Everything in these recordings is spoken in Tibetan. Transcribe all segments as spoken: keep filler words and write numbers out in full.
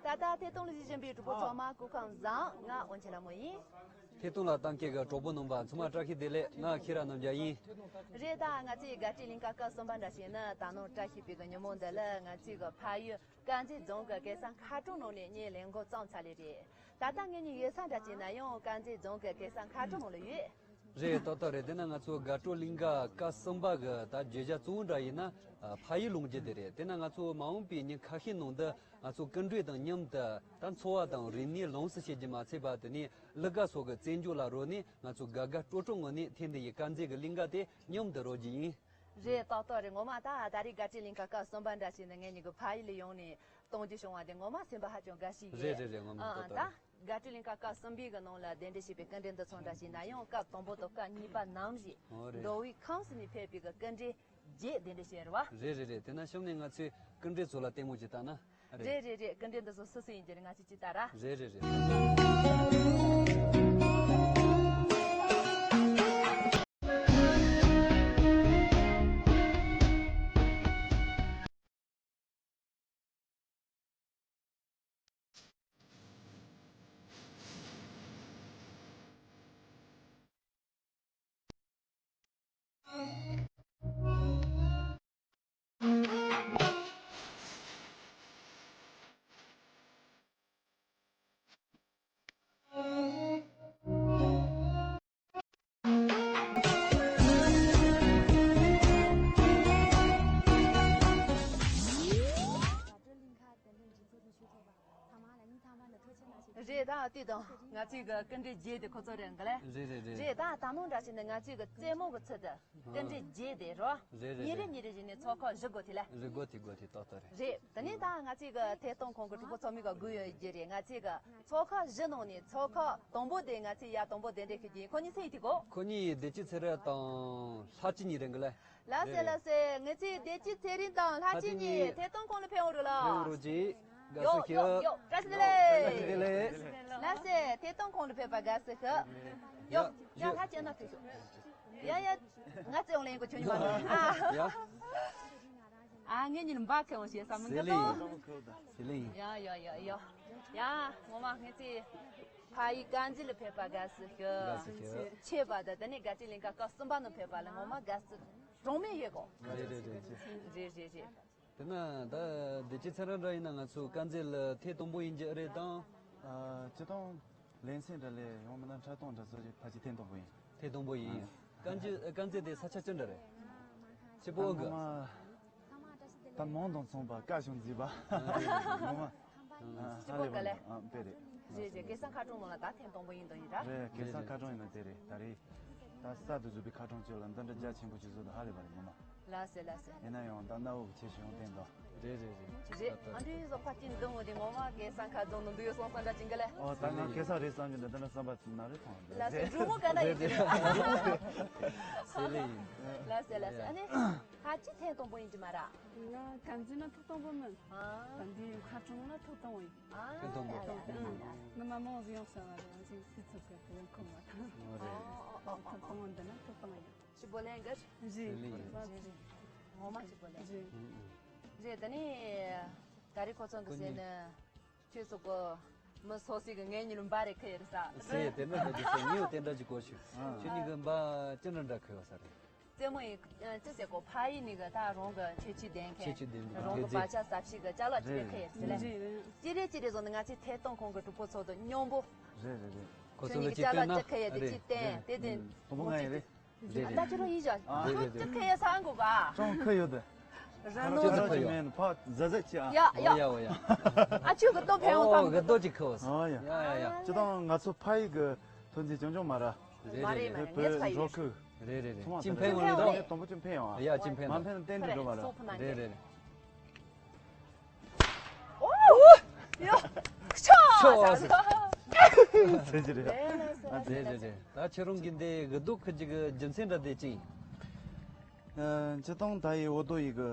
ད་ལྟ་ཐད་གཏོང་ལ་གཟིགས་བཞིན་པའི་གྲོགས་པོ་ཚང་མ་སྐུ་ཁམས་བཟང་། ང་དབོན་ཆེན་ལྷ་མོ་ཡིན། ཐད་གཏོང་ལ་གཏན་འཁེལ་གྱི་གྲོགས་པོ་རྣམ་པ་ཚང་མ་བཀྲ་ཤིས་བདེ་ལེགས། ང་ཁྱི་ར་རྣམ་རྒྱལ་ཡིན། རེད། ད་ང་ཚོའི་དགའ་སྤྲོའི་གླིང་ག་སྐབས་གསུམ་པ་འདྲ་བྱས་ན། ད་ནངས་བཀྲ་ཤིས་པའི་གི་ཉིན་མོ་འདི་ལ་ང་ཚོའི་གི་ཕ་ཡུལ་དཀར་མཛེས་རྫོང་གི་གེ་སར་མཁར་གྲོང་ནང་ནས་ངས་ལས་འགོ་བརྩམས་ཚར་ལེ་རེད། ད་ལྟ་ངེད་གཉིས་ཡོད་ས་འདྲ་བྱས་ན་ཡང་དཀར་མཛེས་རྫོང་གི་གེ་སར་མཁར་གྲོང་ནང་ལ་ཡོད། རེད། ཏག་ཏག་རེད། དེ་ན་ང་ཚོ་དགའ་སྤྲོ་གླིང་ག་སྐབས་གསུམ་པ་གི་ད་བརྗོད་བྱ་གཙོ་བོ་འདྲ་ཡིན་ན། ཨ། ཕ་ཡུལ་ལོངས་རྒྱུ་དེ་རེད། དེ་ན་ང་ཚོ་མ་འོངས་པའི་ཉིན་ཁ་ཤས་ནང་དུ་ང་ཚོ་སྐུ་མགྲོན་དང་མཉམ་དུ་ད་འཚོ་བ་དང་རིག་གནས་ལོངས་སུ་སྤྱོད་རྒྱུ་མ་ཚད་པ། དེ་ནས་གླུ་གར་སོགས་ཀྱི་རྩེད་འཇོ་ལ་རོལ་ནས་ང་ཚོ་དགའ་དགའ་སྤྲོ་སྤྲོ་ངང་ནས་ཐེངས་འདི་ཡི་དཀར་མཛེས་ཀྱི་གླིང་ག་དེ་མཉམ་དུ་རོལ་རྒྱུ་ཡིན། རེད། ཏག་ཏག་རེད། ངོ་མ་ད་ད་རེས་དགའ་སྤྲོའི་གླིང་ག་སྐབས་གསུམ་པ་འདྲ་བྱས་ནས་ངེད་གཉིས་ཀྱི་ཕ་ཡུལ་ལ་ཡོང་ནས་གཏོང་རྒྱུ་བྱུང་བ་དེ་ངོ་མ་སེམས་པ་ཧ་ཅང་དགའ་ཞིག་རེད། ཡོད། རེད་རེད། ངོ་མ་ཨ་ཨ། ཏག་ཏག་ད་རེད། དགའ་སྤྲོའི་གླིང་ག་སྐབས་གསུམ་པའི་གི་ནང་ལ་གདན་འདྲེན་བྱས་པའི་སྐུ་མགྲོན་འདི་ཚོ་འདྲ་བྱས་ན་ཡང་སྐབས་དང་པོ་དང་སྐབས་གཉིས་པ་ནམ་ཞིག་ཨོ་རེད། འགྲོ་བའི་ཁམས་སུ་ནས་ཕེབས་པའི་གི་སྐུ་མགྲོན་བརྒྱད་གདན་འདྲེན་བྱས་རེད་བ། རེད་རེད་རེད། དེ་ན་གཤམ་ནས་ང་ཚོས་སྐུ་མགྲོན་ཚོ་ལ་ལྟད་མོ་ཅིག་བལྟ་ན་རེད། རེད་རེད་རེད། སྐུ་མགྲོན་འདི་ཚོ་སུ་སུ་ཡིན་གྱི་རེད། ང་ཚོས་ཅིག་བལྟ་ར། རེད་རེད་རེད། རེད། ད་དེ་དང་ང་ཚོའི་གི་སྐུ་མགྲོན་བརྒྱད་དེ་ཁོ་ཚོ་རེད་འགི་ལེ། རེད་རེད་རེད། རེད། ད་ད་ནང་འདྲ་བྱས་ནས་ང་ཚོའི་གི་རྩེད་མོ་གི་ཚུལ་དུ་སྐུ་མགྲོན་བརྒྱད་དེ་རོ། རེད་རེད་ཉིན་རེ་རེད། ཉིན་རེ་བྱས་ནས་ཚོགས་ཁག་བཞི་དགོས་ཐི་ལེ། རེད། དགོས་ཐི་དགོས་ཐི། ཏག་ཏག་རེད། རེད། དེ་ནས་ད་ང་ཚོའི་གི་ཐད་གཏོང་ཁང་གི་གྲོགས་པོ་ཚང་མའི་གི་དགོས་ཡོད་རྒྱུ་རེད། ང་ཚོའི་གི་ཚོགས་ཁག་བཞི་ནང་ནས་ཚོགས་ཁག་དང་པོ་དེ་ང་ཚོས་ཡ་དང་པོ་གདན་འདྲེན་ཞུ་རྒྱུ་ཡིན། ཁོ་གཉིས་སུ་ཡིན་ཐི་གོ། ཁོ་གཉིས་བདེ་སྐྱིད་ཚེ་རིང་དང་ལྷ་སྐྱིད་གཉིས་རེད་འགི་ལེ། ལགས་སེ། རེད། ལགས་སེ། ངེད་ཚོའི་བདེ་སྐྱིད་ཚེ་རིང་དང་ལྷ་སྐྱིད་གཉིས་ཐད་གཏོང་ཁང་ལ་ཕེབས་འོང་རོགས་ལ། ཕེབས་འོང་རོགས་གྱིས། དགའ་ཡོ་བསུ་ཞུ། ཡོ་ཡོ། བཀྲ་ཤིས་བདེ་ལེགས། བཀྲ་ཤིས་བདེ་ལེགས། ལགས་སེ། ཐད་གཏོང་ཁང་ལ་ཕེབས་པ་དགའ་བསུ་ཞུ། ཡོ། ཡ་ཡ། ལྷ་སྐྱིད་ན་ཕེབས་ཤོག་ཡ་ཡ། ང་རྩེད་འོང་ལེན་གོ་ཁྱོད་ཉི་མ་ནོ། ཨ། ཡ། ཨ། ངེད་གཉིས་འབའ་ཁེ་འོང་ཞེས་བསམ་མི་འདུག་ཟི་ལིང་། ཟི་ལིང་། ཡ་ཡ་ཡ་ཡ། ཡ། ངོ་མ་ངེད་ཚོའི་ཕ་ཡུལ་དཀར་མཛེས་ལ་ཕེབས་པ་དགའ་བསུ་ཞུ། དགའ་བསུ་ཞུ། ཆེ་བ་དང་དེ་ནས་དགའ་སྤྲོའི་གླིང་ག་སྐབས་གསུམ་པ་ནང་ཕེབས་པ་ལ་ངོ་མ་དགའ་བསུ་གྲངས་མེད་ཡོད་གོ། རེད་རེད་རེད། རེད་རེད་རེད། དེ་ན་ད་བདེ་སྐྱིད་ཚེ་རིང་འདྲ་ཡིན་ན་ང་ཚོ་དཀར་མཛེས་ལ་ཐེངས་དང་པོ་ཡིན་གྱི་རེད་དང་། ཨ། སྤྱིར་བཏང་ལེ་ཚན་འདྲ་ལས་ཡང་མིན་ན་འཁྲབ་སྟོན་འདྲ་བཟོ་རྒྱུ་ཕལ་ཆེར་ཐེངས་དང་པོ་ཡིན། ཐེངས་དང་པོ་ཡིན། ཨ། དཀར་མཛེས། དཀར་མཛེས་དེ་ས་ཆ་ཅི་འདྲ་རེད། ཆེ་པོ་གི། ད་མང་དང་མཚུངས་པ། དཀར་ཞིང་མཛེས་པ། ངོ་མ། ཨ། ཧ་ལས་པ་འདུག་ཨ། དཔེ་རེད། རེད་རེད། གེ་སར་མཁར་གྲོང་ནང་ལ་ད་ཐེངས་དང་པོ་ཡིན་དང་ཡིན་ར། རེད། གེ་སར་མཁར་གྲོང་ཡིན་ན་དེ་རེད། ད་རེས་ད་གསར་དུ་བཟོས་པའི་མཁར་གྲོང་ཅིག་ལ་འདི་འདྲ་རྒྱ་ཆེན་པོ་ཅིག་བཟོས་འདུག་ཧ་ལས་པ་རེད། ངོ་མ། ལགས་སེ་ལགས་སེ། ཡིན་ན་ཡང་ད་གནའ་བོ་གི་ཆེ་ཞིང་བསྟན་དང་། རེད་རེད་རེད། རེད། ཨ་འདྲའི་བཟོ་ཁ་ཅིག་འདུག་འོ་དེ་ངོ་མ་གེ་སར་མཁར་རྫོང་ནང་འདུག་ཡོད་སོང་བསམ་འདྲ་ཅིག་གི་ལེ། ཨོ། ད་ང་གེ་སར་རེད་བསམ་གྱི་འདུག་འདི་འདྲ་བསམ་པ་ན་རེ་ཐོང་། ལགས་སེ། འབྲུག་མོ་ག་ན་ཡིན་དེ། ཟི་ལིང་། ལགས་སེ་ལགས་སེ། ཨ་ནི། ད་ཅི་ཐེངས་དང་པོ་ཡིན་གྱི་མ་ར། ང་དཀར་མཛེས་ན་ཐོག་དང་པོ་མིན། ཨ། ད་འདི་མཁར་གྲོང་ན་ཐོག་དང་པོ་ཡིན། ཨ། ཐེངས་དང་པོ། ཡ་ཡ་ཡ་ཡ། ང་མ་མང་ཟིག་ཡོང་ས་མ་རེད། ང་ཅིག་སི་ཚོ་གི་ཡོང་ཁོ་མ་ཐང་། ཨོ་རེད། ཨོ་ཨོ་ཨོ། ཐོག་དང་པོ་འདི་ན་ཐོག་དང་པོ་ཡིན། ཞི་བོ་ལེན་གར། རེད། ཟི་ལིང་། རེད་རེད། ངོ་མ་ཞི་བོ་ལེན། རེད། ཨུ་ཨུ། རེད། ད་ནི་ད་རེས་ཁོ་ཚོ་གི་ཟེར་ནི། ཁྱོད་ཚོ་གོ་མི་སོ་སོའི་གི་ངའི་ཉིན་འབའ་རེ་ཁ་ཡེར་ས། ཟེར་དེ་མི་འདྲ་ཅིག་ཟེར། ངའི་འོ་དེ་འདྲ་ཅིག་གོ་ཞུ། ཨ། ཁྱོད་གཉིས་གི་འབའ་ཅི་འདྲ་འདྲ་ཁ་ཡོད་ས་རེད། རྩེད་མོ་ཡི་ཅི་ཟེར་གོ། ཕ་ཡི་ནི་གི་ད་རང་གི་ཁྱད་ཆོས་ལྡན་མཁན། ཁྱད་ཆོས་ལྡན་པའི། རང་གི་རེད་བག་ཆགས་ཟབ་ཞིག་གི་ཅ་ལག་ཅི་རེད། ཁ་ཡེར་ཟེར་ལེ། རེད་རེད། ཅི་རེད་ཅི་རེད་བཟོ་ནི་ང་ཚོའི་ཐད་གཏོང་ཁང་གི་གྲོགས་པོ་ཚོ་དང་མཉམ་པོ། རེད་རེད་རེད། ཁོ་ཚོ་ལ་ཅི་སྟོན་ན། ཁྱོད་གཉིས་ཀྱི་ཅ་ལག་ཅི་ཁ་ཡེར་དེ་ཅི་སྟོན། དེ་དེ། དང་པོ་ང་ཡིན་རེད། རེད་རེད། ད་ཁྱོད་རང་ཡིན་ཞག་ཨ། རེད་རེད་རེད། ཁྱོད་ཁ་ཡེར་ས་ཨང་གོ་བ། ཅང་ཁ་ཡོད་དེ། ར་ཅང་ནོ། ཁ་ཡོད། ཅི་མེད་ཕ་ཟ་ཟ་ཅི་ཨ། ཡ་ཡ། འོ་ཡ་འོ་ཡ། ཨ་ཆུ་གི་ཏོ་ཕན་ཡོང་ཨོ་ཐང་། གི་ཏོ་ཅིག་ཁ་ཡོད། ཨ་ཡ། ཡ་ཡ་ཡ། ཅི་དང་ང་ཚོ་ཕ་ཡི་གི་ཐོན་རྫས་ཅང་ཅང་མ་ར། རེད་མ་རེད་རེད། མ་རེད། ངས་ཕ་ཡི་རེད། རེད་རེད་རེད། ཅིམ་ཕན་ཡོང་ལེ་དོ། དང་པོ་ཅིམ་ཕན་ཡོང་ཨ། ཡ་ཅིམ་ཕན་ཡོང་། མ་ཕན་ན་ཏན་ཏན་འགྲོ་བ་ལ། རེད་རེད་རེད། ཨོ། ཡ། ཆོ། ཆོ། ཟེར་གྱི་རེད། ཨ་ཟེར་རེད་རེད། ད་ཁྱེད་རང་གི་འདི་གི་རྡོ་ཁུ་ཅིག་གི་རྒྱུ་མཚན་འདྲ་དེ་ཅི་ཡིན། ཨ། སྤྱིར་བཏང་ད་ཡི་འོ་རྡོ་ཡི་གི་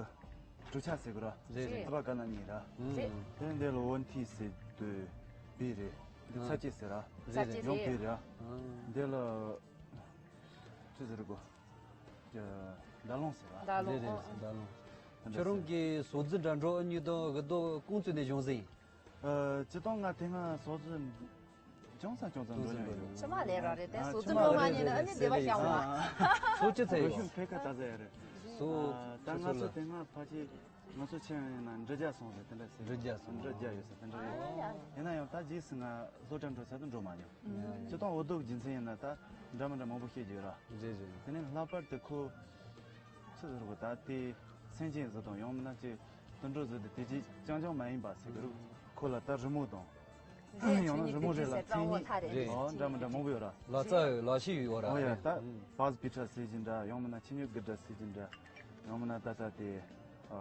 གྲུ་ཆ་ཟེར་གི་ར། རེད་རེད། ད་བ་ག་ན་ཉེ་ར། རེད། དེ་འདི་ལ་འོ་ཐི་ཟེར་དུས་བི་རེད། འདི་ཚ་ཅེ་ཟེར་ར། རེད་རེད། ཡང་བི་རེད། འདི་ལ་ཅི་ཟེར་གོ། ཀྱི་ཟླ་ལོང་ཟེར་བ། ཟླ་ལོང་། རེད་རེད། ཟླ་ལོང་། ཁྱོད་རང་གི་ཟོག་རྫི་འདྲ་འགྲོ་ཨ་གཉིས་དང་གི་རྡོ་ཀུང་ཙུ་ནས་བྱུང་ཟིན། ཨ། སྤྱི་བཏང་ང་དེ་སྔ་ཟོག་རྫི་ཅུང་ཙམ་ཅུང་ཙམ་འགྲོ་མྱོང་ཡོད། ཕྱི་མ་ལས་ར་རེད་དེ། ཨ། ཟོག་རྫི་འགྲོ་མ་ཉན་ན་ཨ་ནི་སྡེ་བ་བཞག་འོང་། ཟོག་ཅི་ཚད་ཡོད། ཕེ་ཁ་ད་ཚད་ཡོད་རེད། ཟོག་ཨ། ད་ང་ཚོ་དེ་སྔ་ཕལ་ཆེར་ང་ཚོ་ཆེན་ཡིན་ན་འབྲི་རྒྱ་སོང་ཟེར་དེ་འདྲ་ཟེར། འབྲི་རྒྱ་སོང་། འབྲི་རྒྱ་ཡོད་ཟེར་དེ་འདྲ་ཡོད། ཡིན་ན་ཡང་ད་རྗེས་སུ་ང་སློབ་གྲྭ་འགྲོ་ཚར་དུས་འགྲོ་མ་མྱོང་། སྤྱི་བཏང་འུ་ཐུག་རྒྱུ་མཚན་ཡིན་ན་ད་འདྲ་མི་འདྲ་མང་པོ་བཤད་རྒྱུ་ཡོད་ར། རེད་རེད། དེ་ནས་ལྷག་པར་དུ་ཁོ་ཆི་ཟེར་དགོས། ད་དེ་སེམས་ཅན་ཟེར་དང་ཡང་མིན་ན་ཅིག་དུད་འགྲོ་ཟེར་དུས་དེ་ཅིག་རྐྱང་རྐྱང་མ་ཡིན་པ་ཟེར་གི་རུ། ཁོ་ལ་ད་རི་མོ་དང་། ཡང་ན་རི་མོ་རེ་ལ་མཚན་ཉིད། རེད། ཨོ། འདྲ་མི་འདྲ་མང་པོ་ཡོད་ར། ལག་རྩལ་ལག་ཤེས་ཡོད་ར། ཨོ་ཡ། རེད། ད་ཨུམ། བཱས་པི་ཁྲ་ཟེར་གྱི་འདྲ། ཡང་མིན་ན་ཆི་ཉོ་གི་འདྲ་ཟེར་གྱི་འདྲ། ཡང་མིན་ན་ད་ལྟ་དེ་ཨ་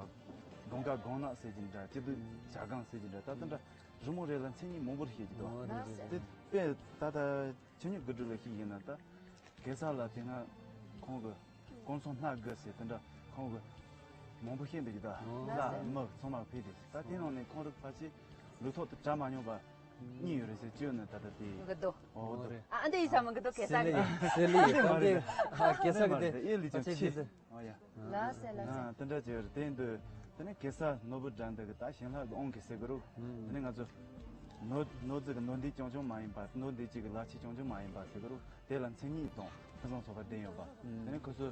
དགུན་ཁ་དགུན་ནག་ཟེར་གྱི་འདྲ། སྐྱིད་སྡུག་ཇ་སྒང་ཟེར་གྱི་འདྲ། ད་དེ་འདྲ་རི་མོ་རེ་ལ་མཚན་ཉིད་མང་པོར་བཤད་ཀྱི་འདུག། ཨོ། རེད་རེད། དེ་དཔེ་ད་ལྟ་ཆི་ཉོ་གི་འདྲ་ལ་ཤེས་ཡིན་ན་ད་གེ་སར་ལ་དེ་སྔ་ཁོང་གི་སྐོམ་སོང་སྣ་དགུ་ཟེར་དེ་འདྲ་ཁོང་གི་མང་པོ་བཤད་འདུག་གི། ད་ལྷ་མི་ཚང་མ་ཕེབས་ཏེ། ད་དེ་ནང་ནས་ཁོང་རིག་ཕལ་ཆེར་ལུས་ཐོག་ཏུ་གྲ་མ་མྱོང་པ་གཉིས་ཡོད་རེད་ཟེར། གཅིག་ནི་ད་ལྟ་དེ་འུ་དུ། འུ་དུ། ཨ་འདི་ཡིན་ས་མི་འུ་དུ་གེ་སར་གི། སེ་ལི་སེ་ལི་ཡིན། ད་འདི་ཨ་གེ་སར་གི་དེ་ཨེ་ལི་ཅང་ཆེ་ཟེར། ཨོ་ཡ། ལ་སེ་ལ་སེ། ཨ་དེ་འདྲ་ཅིག་ཡོད་རེད། དེ་འདུག། དེ་ནས་གེ་སར་ནོར་བུ་དགྲ་འདུལ་གི་ད་ཞིང་ལྷ་གི་དབང་གིས་ཟེར་གི་རུ། དེ་ནས་ང་ཚོ་ནོར་ནོར་རྫི་གི་ནོར་འདི་རྐྱང་རྐྱང་མ་ཡིན་པ། ནོར་འདི་གཅིག་གི་ལག་ཆས་རྐྱང་རྐྱང་མ་ཡིན་པ་ཟེར་གི་རུ། དེ་ལ་མཚན་ཉིད་དང་ཕུན་སུམ་ཚོགས་པ་ལྡན་ཡོད་པ། དེ་ནས་ཁོ་ཚོ་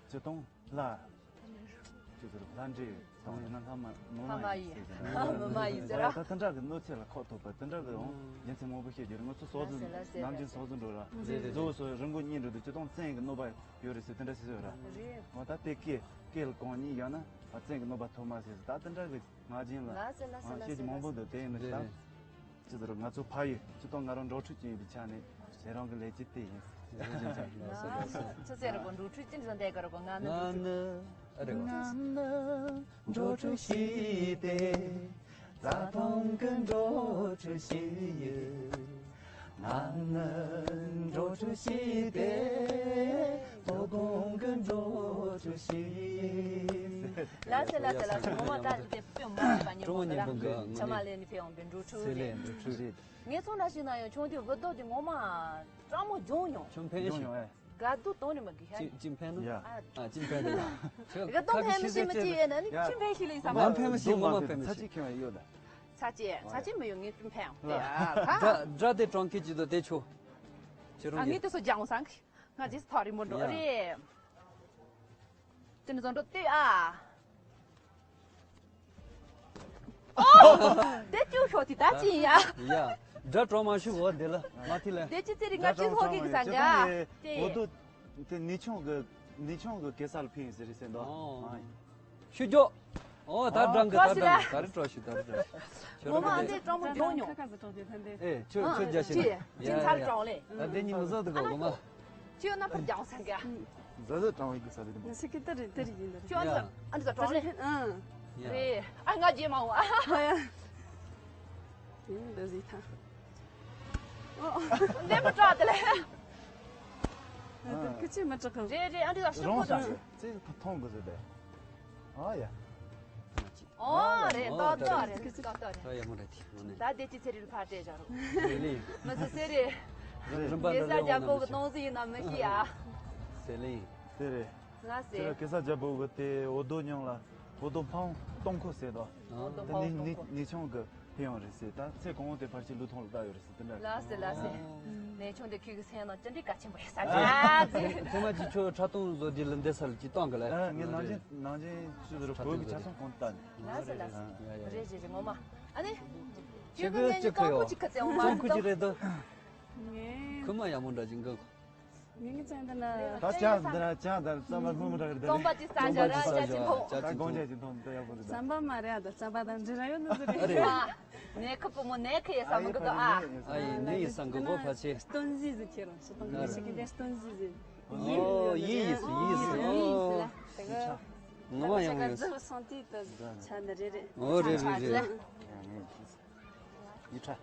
སྤྱི་བཏང་ལྷ། ཅིག་ཟེར་ལྷ་འདྲེ་དང་། ཡིན་ན་ལྷ་མ་མི་མ་ཡིན་ཟེར་གྱི། ལྷ་མི་མ་ཡིན་ཟེར་ར། ད་དེ་འདྲ་གི་གནོད་འཚེ་ལ་ཁོག་ཐུག་པ་དེ་འདྲ་གི་འོང་རྒྱུ་མཚན་མང་པོ་བཤད་རྒྱུ་རེད། ང་ཚོ་ཟོག་རྫི་ནམ་རྒྱུན་ཟོག་རྫི་འགྲོ་ར། རེད་རེད། རྫི་བོ་ཚོ་རི་མགོ་གཉིས་འགྲོ་དུས་སྤྱི་བཏང་བཙན་གྱི་གནོད་པ་ཡོད་རེད་ཟེར་དེ་འདྲ་ཟེར་ཟེར་ར། རེད། འོ་ད་དེ་སྐེ་སྐེ་ལ་གང་ཉིད་ཡང་ན་བཙན་གྱི་གནོད་པ་ཐོབ་མ་ཟེར་ཟེར། ད་དེ་འདྲ་གི་ང་རྒྱུན་ལ་ལ་སེ་ལ་སེ་ལ་བཤད་རྒྱུ་མང་པོ་འདུག། དེ་ཡིན་ན་ད། རེད་རེད། ཅི་ཟེར་ང་ཚོ་ཕ་ཡུལ་སྤྱི་བཏང་ང་རང་འབྲོག་ཕྲུག་ཅིག་ཡིན་པའི་ཆ་ནས་དེ་རང་གི་ལས་ཀྱི་དེ་ཡིན། ཆུ་ཚོད་རེ་གོ་འབྲོག་ཕྲུག་ཅི་འདྲ་འདས་ག་རེ་གོ། ང་ནི་ང་ནི་ཨ་རེ་ང་ནི་འབྲོག་ཕྲུག་ཞིག་སྟེ། རྩྭ་ཐང་གི་འབྲོག་ཕྲུག་ཞིག་ཡིན། ང་ནི་འབྲོག་ཕྲུག་ཞིག་སྟེ། དོ་དགོང་གི་འབྲོག་ཕྲུག་ཞིག་ཡིན། ལ་སེ་ལ་སེ་ལ་སེ། ངོ་མ་ད་དེ་དཔེ་མ་ཡིན་པ་ཉན་པོ་ག་ར། ཕྱི་མ་ལས་ནི་ཕེ་ཡོང་པའི་འབྲོག་ཕྲུག་རེད། ངས་ཚོང་འདྲ་ཞིག་ན་ཡང་ཆུང་དུས་འུ་དོ་དེ་ངོ་མ་སྤྲང་མོ་ལྗོང་མྱོང་། ཆུང་ཕན་ཞིག་ཡོང་ཨེ། དགའ་སྡུག་གཏོང་ནི་མ་གི་ཤ། ཅི་ཅི་ཕན་ནོ། ཡ། ཨ་ཅི་ཕན་ནོ། དགའ་སྡུག་ཕན་མི་ཤེས་མི་ཅི་ཡོད་ན་ནི་ཅི་ཕན་ཤེས་ལེ་ས་མ། ང་ཕན་མི་ཤེས། ངོ་མ་ཕན་མི་ཤེས། ཚ་ཅི་ཁེ་ཡོད་ད། ཚ་ཅི་ཚ་ཅི་མི་ཡོད། ངས་ཅི་ཕན་ཡོང་དེ་ཨ། དགྲ་དགྲ་དེ་གྲོང་ཁྱེར་གྱི་དོ་དེ་ཆོ། ཁྱེད་རང་ཨ་ངས་གི་དེ་སོ་ལྗང་སང་གི། ང་རྗེས་སུ་ཐག་རིང་པོ་འགྲོ། ཡ། རེད། དེ་ནི་བཟོ་འགྲོ་ལྟོས་ཨ། ཨོ། དེ་ཅུ་ཤོ་དེ་ད་ཅི་ཡིན་ཡ། ཡ། དགྲ་གྲོགས་མ་ཞུ་བོ་དེ་ལ་མ་ཐི་ལ། དེ་ཅི་ཚེ་རིང་ང་ཅི་ཧོ་གི་གི་ས་འགའ། དེ། འོ་དོ། དེ་ནི་ཆུང་གི་ནི་ཆུང་གི་གེ་སར་ལ་ཕིན་ཟེར་རེད་ཟེར་འདུག། ཨོ། ཨ། ཤུ་ཇོ། ཨོ་ད་ཨོ་སྤྲང་གི་ད་སྤྲང་གི་ད་རི་བྲོ་ཞིག་ད་རི་བྲོ་ཞིག། ངོ་མ་ཨ་འདྲས་སྤྲང་པོ་མགྱོགས་མྱོང་། ཨེ་ཁྱོད་ཁྱོད་རྒྱ་ཤེས་ན། ཅི་ཚར་སྤྲང་ལེ། ད་དེ་གཉིས་མི་བཟོ་འདུག་གོ་ངོ་མ། ཁྱོད་རྣམ་པར་རྒྱང་སེང་ག། ཟ་ཟ་སྤྲང་བའི་གི་ས་རེད་དམ། ཟ་ཟ་སྤྲང་བའི་གི་ས་རེད་དམ། ཁྱོད་ཨ་འདྲས་སྤྲང་ལེ། ཨང་། རེད། ཨ་ང་རྗེས་མ་འོང་ཨ། ཨ་ཡ། དེ་འདྲ་ཟིག་ཐང་། ཨོ། འདས་མ་སྐྲག་དེ་ལས། ཨ་དེ་ཁི་ཆི་མ་སྐྲག་གམ། རེད་རེད། ཨ་འདྲས་ད་ཤོག་གོ་ད། ཙི་ཐོང་གི་ཟེར་དེ། ཨ་ཡ། ཨོ་རེད། ཏོག་ཏོག་རེད། ཏོག་ཏོག་རེད། ད་ཡ་མོ་རེད་དེ་ནི། ད་དེ་ཅི་ཚེ་རིལ་ཕར་སྤྲད་བཞག་རོགས། རེད་ལེ། མི་ཚེ་ཚེ་རེད། རིམ་པ་འདྲ་ལས་འོང་ན་མི་ཤེས། ཟེར་ལེ། དེ་རེད། ང་ཟེར། ཁྱེད་རང་གེ་སར་རྒྱལ་པོ་གི་དེ་འོ་དོ་མྱང་ལ་འོ་དོ་འཕང་སྟོང་ཁོ་ཟེར་དོ། འོ་དོ་འཕང་སྟོང་ཁོ། ནི་ཆུང་གི་ཕེ་ཡོང་རེད་ཟེར། ད་ཚེ་གང་བོ་དེ་ཕལ་ཆེར་ལུས་ཐོང་ལ་བཏགས་ཡོད་རེད་ཟེར་དེ་འདྲ། ལགས་སེ་ལགས་སེ། ནི་ཆུང་དེ་ཁྱོད་ཀྱི་སེམས་ནང་ཅི་འདྲའི་གལ་ཆེན་པོ་ཡོད་ས་རེད་ཨ་ཙི། ཚང་མ་ཅིག་ཁྱོད་ཁྲ་ཏོང་བཟོ་རྒྱུ་ལ་འདི་སར་ཅིག་གཏོང་གི་ལ། ངས་ནང་ཆེན་ནང་ཆེན་ཅི་ཟེར་བོད་ཀྱི་ཆ་ཚང་གོང་དུ་བཏང་ནས། ལགས་སེ་ལགས་སེ། རེད་རེད་རེད། ངོ་མ་ཨ་ནི། ཁྱོད་ཀྱི་ངས་ནི་རྐང་པ་ཅིག་ཁ་ཙེ་འོང་མ། ཙོང་ཁུ་ཅིག་རེད་དོ། ངས་ཁུ་མ་ཡག་མོ་འདྲ་ཅིག་འགག། ངེད་ཀྱི་ཚན་འདི་ན། ད་ཅང་འདི་ན་ཅང་ད་རྩམ་པ་སྣུམ་ར་རེད་ད། རྩམ་པ་ཅི་ས་ཇ་ར་ཅ་ཅི་མཐོང་། ད་དགོང་ཅ་ཅི་མཐོང་ད་ཡག་པོ་རེད་ད། རྩམ་པ་མ་རེད་ད། རྩམ་པ་དང་འབྲི་ར་ཡོད་ནི་ཟེར་རེད། ཨ་ནས་ཁུ་བུ་མོ་ནས་ཁུ་ཡེ་ས་མི་གི་དོ་ཨ། ཨ་ཡེ་ནས་ཡེ་ས་གི་གོ་ཕ་ཆེ། སྟོན་ཟི་ཟི་ཁྱེར་རོ་སི་ཏང་གི་ཤི་གི་དེ་སྟོན་ཟི་ཟི། ཨོ་ཡེ་ཡེ་སི་ཡེ་སི་ཨོ། ངོ་མ་ཡང་ཡོད། ཟི་སང་ཏི་ད་ཆ་འདི་རེད་རེད། ཨོ་རེད་རེད་རེད། ཡི་ཁྲ།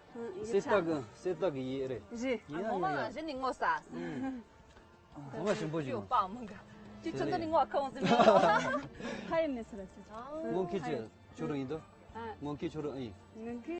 སེ་ཏག་གི་སེ་ཏག་གི་ཡི་རེད། རེད། ཡི་ཨ་ངོ་མ་ཡང་ཡི་ཞི་ནི་ངོ་ས། ཨུམ། ངོ་མ་ཞིམ་པོ་ཞིག་ཡོད་པ་མང་ག་ཅི་ཚོད་འདི་ནི་ངོ་ཁ་བོང་ཟིན་ཧ་ཡི་ནི་སི་ར་སི། ངོ་ཁི་ཆི་ཆུ་རུ་ཡིན་དོ། ངོ་ཁི་ཆུ་རུ་ཨི། ངོ་ཁི།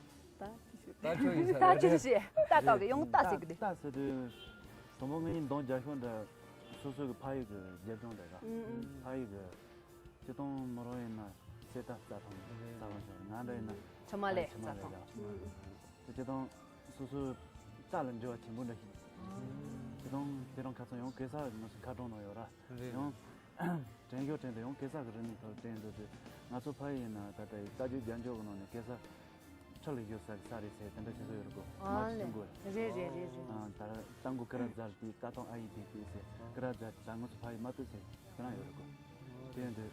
ད་ཅི་ཞིག་ད་ཁྱོད་ཡིན་ས་ད་རེད། ཅི་ཞིག་ད་ལྟ་གི་ཡོང་ལྟ་ཟེར་གི་དེ། ལྟ་ཟེར་དུས་དང་པོ་ངས་གདོང་རྒྱག་ཤོག་འདྲ། སོ་སོ་གི་ཕ་ཡུལ་གི་རྒྱབ་ལྗོངས་འདྲ་ག་ཨུམ་ཨུམ། ཕ་ཡུལ་གི་སྤྱིར་བཏང་མོ་རང་ཡིན་ན་གསེར་རྟ་རྩྭ་ཐང་རྩྭ་ཐང་ཞིག་ང་འདྲ་ཡིན་ན་ཆུ་དམར་ལས་ཆུ་དམར་རྩྭ་ལས་ཐང་ག་སྤྱིར་བཏང་སོ་སོའི་རྟ་ལ་འབྲེལ་བ་ཆེན་པོ་འདྲ་ཞིག་སྤྱིར་བཏང་དེ་རིང་ཁ་སང་ཡང་གེ་སར་ང་ཚོ་མཁར་གྲོང་ནང་ཡོད་ར། རེད། ཡང་དྲན་ཤོག་དྲན་དུ་ཡང་གེ་སར་གི་རིག་གནས་ཐོག་དྲན་འདུག་དུས་ང་ཚོ་ཕ་ཡུལ་ཡིན་ན་ད་ལྟ་ཡི་རྟ་རྒྱུག་རྒྱན་འཇོག་གི་ནང་ནས་གེ་སར་ཁྲི་ལ་བཞུགས་ས་གི་ས་རེད་ཟེར་དེ་འདྲ་བྱེད་སྲོལ་ཡོད་རེད་གོ་ཨ་མ་ཅི་ལེ། ཐུང་གོ་རེད། རེད་རེད་རེད་རེད། ཨ་ད་རྟ་མགོ་ཀི་ར་རྫ་དེ་རྟ་ཐོང་ཨ་ཡི་དེ་དེ་ཟེར་ཀི་ར་རྫ་ད་ང་ཚོ་ཕ་ཡུལ་མ་ཐུག་ཟེར་དེ་རང་ཡོད་རེད་གོ་དེ་འདྲ་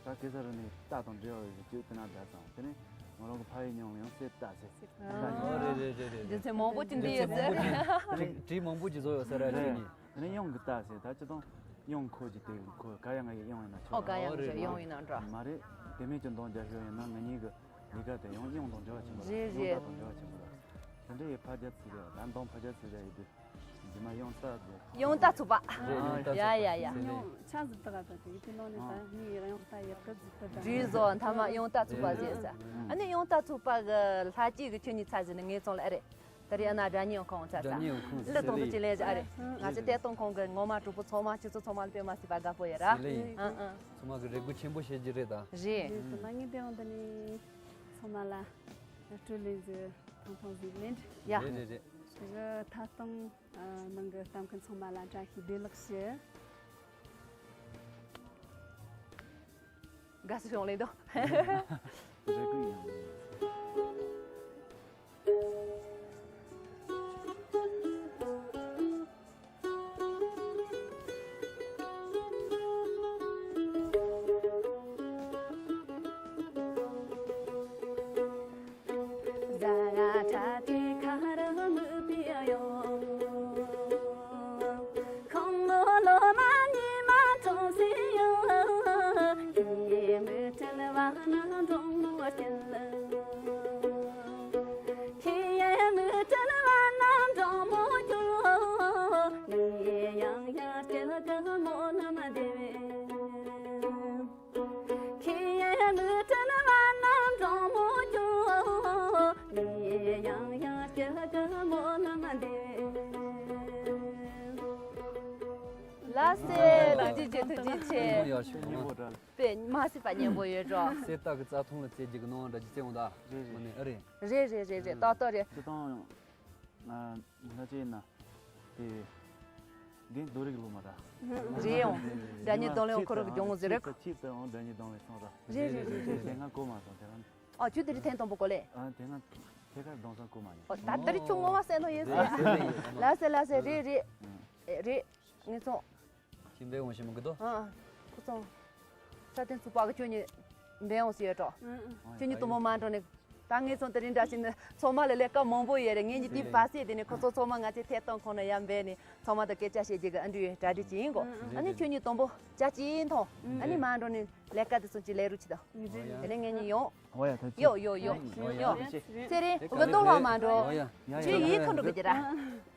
ད་གེ་སར་རིག་གནས་རྟ་དང་འབྲེལ་བ་ཡོད་ཅིག་དེ་ན་ད་ཙང་དེ་ནས་ང་རང་གི་ཕ་ཡུལ་མྱོང་ཡང་གསེར་རྟ་ཟེར་ཨ་རྟ་ཨོ་རེད་རེད་རེད་རེད། རྒྱུ་མཚན་མང་པོ་ཅིག་འདི་ཡོད་ཟེར། བྲིས་བྲིས་མང་པོ་ཅིག་བཟོ་ཡོད་ས་ར་རེད་ནི། དེ་ནས་གཡང་གི་རྟ་ཟེར་ད་ཅི་དང་གཡང་ཁོ་ཅིག་དེ་ཁོ་ག་ཡང་ང་ཡི་གཡང་ཡིན་ན་ཆོག་ཨོ་ག་ཡང་ང་ཡི་གཡང་ཡིན་ན་འདྲ། མ་རེད། དེ་མིན་གྱི་གདོང་རྒྱག་ཤོག་ཡིན་ན་ང་གཉིས་ཀྱི་ལས་ཀ་དེ་ཡང་གཡང་དང་འབྲེལ་བ་ཆེན་པོ་རེད། རེད་གཡང་རྟ་རེད། དང་འབྲེལ་བ་ཆེན་པོ་རེད། དེ་འདྲ་ཡི་ཕ་རྒྱ་ཚིག་རེད་ད་གདོང་ཕ་རྒྱ་ཚིག་རེད་ཡི་དུས་རྗེས་མ་གཡང་རྟ་རེད། གཡང་རྟ་ཚུགས་པ། རེད་གཡང་རྟ་ཡ་ཚུགས་ཡ་པ་ཡ། ཟེར་ནས། གཡང་ཆ་ཟིག་དག་ག་དེ་དེ་ནང་ནས་ད་ངའི་གཡང་རྟ་ཡག་ག་ཟིག་ད་ད། བྲིས་བཟོ་མཐའ་མ་གཡང་རྟ་ཚུགས་པ་ཟེར་ས། ཨ་ནི་གཡང་རྟ་ཚུགས་པ་གི་ལྷ་སྐྱིད་གི་ཁྱོད་གཉིས་ཚ་ཟེར་ནས་ངའི་ཚོང་ལ་ཨེ་རེད། ད་རེས་ཨ་ན་སྒྲ་སྙན་ཁང་ཚ་ས། སྒྲ་སྙན་ཁང་ལི་སྟོང་དུ་ཅི་ལས་ཨ་རེད། ང་ཚོ་བལྟས་སྟོང་ཁང་གི་ངོ་མ་གྲོགས་པོ་ཚང་མ་ཁྱེད་ཚོ་ཚང་མ་ལ་དཔེ་མ་སྲིད་པ་དགའ་པོ་ཡོད་ར། ཟེར་ལེ། ཨ་ཨ། ཚང་མ་གི་རེ་སྒུག་ཆེན་པོ་བྱེད་རྒྱུ་རེད་ད། རེད། རེད་ད་ང་ངའི་དེ་རང་ད་ནི་ཚང་མ་ལ། སྤྲོ་ལེན་ཟེར་ཐང་ཐང་ཟིག་ལེན། ཡ། རེད་རེད་རེད། ཞེ་གི་ཐད་གཏོང་ནང་གི་ལྟ་མཁན་ཚང་མ་ལ་བཀྲ་ཤིས་བདེ་ལེགས་ཞུ། དགའ་བསུ་ཡོང་ལེ་འདུག་རེད་ཀུན་ཡང་། ལགས་སེ། ཐུགས་རྗེ་ཆེ། ཐུགས་རྗེ་ཆེ། ཡག་ཤོས་ཡོང་བ། དཔེ་མ་སྲིད་པ་སྙན་པོ་ཡོད་འགྲོ། གསེར་རྟ་གི་རྩྭ་ཐང་ལ་རྩེ་རྒྱུ་གི་ནང་འདྲ་ཅི་རྩེ་འོང་ད། རེད་རེད། མ་ནི་ཨ་རེད། རེད་རེད་རེད་རེད། ཏག་ཏག་རེད། སྤྱིར་བཏང་ང་ཚོ་ཡིན་ན་དེ་འདི་རྡོ་རིགས་ལོ་མ་ར། རེད་ཡོང་། སྒྲ་སྙན་རྡུང་ལེན་ཁོ་རང་གི་སྦྱོང་བ་ཟེར་རེད། ཁྱེད་ད་འོང་སྒྲ་སྙན་རྡུང་ལེན་སོང་ར། རེད་རེད་རེད་རེད། དེ་སྔ་གོ་མ་སོང་དེ་རང་། ཨ་ཁྱོད་དེ་རིང་ཐེངས་དང་པོ་གོ་ལེ། ཨ་དེ་སྔ་ཐད་ཀར་རྡུང་སོང་གོ་མ་ཡིན། ཨོ་ད་དེ་རིང་ཁྱོད་ངོ་མ་གསལ་ནོ་ཡིན་ཟེར། ལགས་སེ་ལགས་སེ། རེད་རེད། ཨེ་རེད། ངེད་ཚོ། ཁྱིམ་པའི་འོང་ཤེས་མི་གི་དོ། ཨ། ཁོ་ཚོ། ས་སྟེང་ཚུགས་པ་གི་ཁྱོད་གཉིས་འབད་འོང་ཟེར་ཡོད་འགྲོ། ཁྱོད་གཉིས་དུ་མོ་མ་འགྲོ་ནས། ད་ངེད་ཚོ་དེ་རིང་འདྲ་ཞིག་ནི་ཚང་མ་ལ་ལས་ཀ་མང་པོ་ཡོད་རེད། ངེད་གཉིས་དེ་བ་སེ་དེ་ནས་ཁོ་ཚོ་ཚང་མ་ང་ཚོའི་ཐད་གཏོང་ཁང་ནས་ཡར་འབད་ནས་ཚང་མ་དང་སྐད་ཆ་བཤད་རྒྱུ་གི་ཨ་འདྲ་ཡོད་གྲ་སྒྲིག་ཅིག་ཡིན་གོ། ཨ་ནི་ཁྱོད་གཉིས་དུམ་བུ་ཅག་ཅིག་མཐོང་། ཨ་ནི་མ་འགྲོ་ནས་ལས་ཀ་དེ་ཚོ་ཅིག་ལས་རོགས་ཅིག་དང་། དེ་ནས་ངེད་གཉིས་ཡོང་། ཨོ་ཡ་ད་ཅི། ཡོ་ཡོ་ཡོ་ཡོ། ཚེ་རིང་གི་དོ་ལྷག་མ་འགྲོ། ཨོ་ཡ། ཁྱོད་ཡིད་ཁ་འགྲོ་གི་ཅི་ར།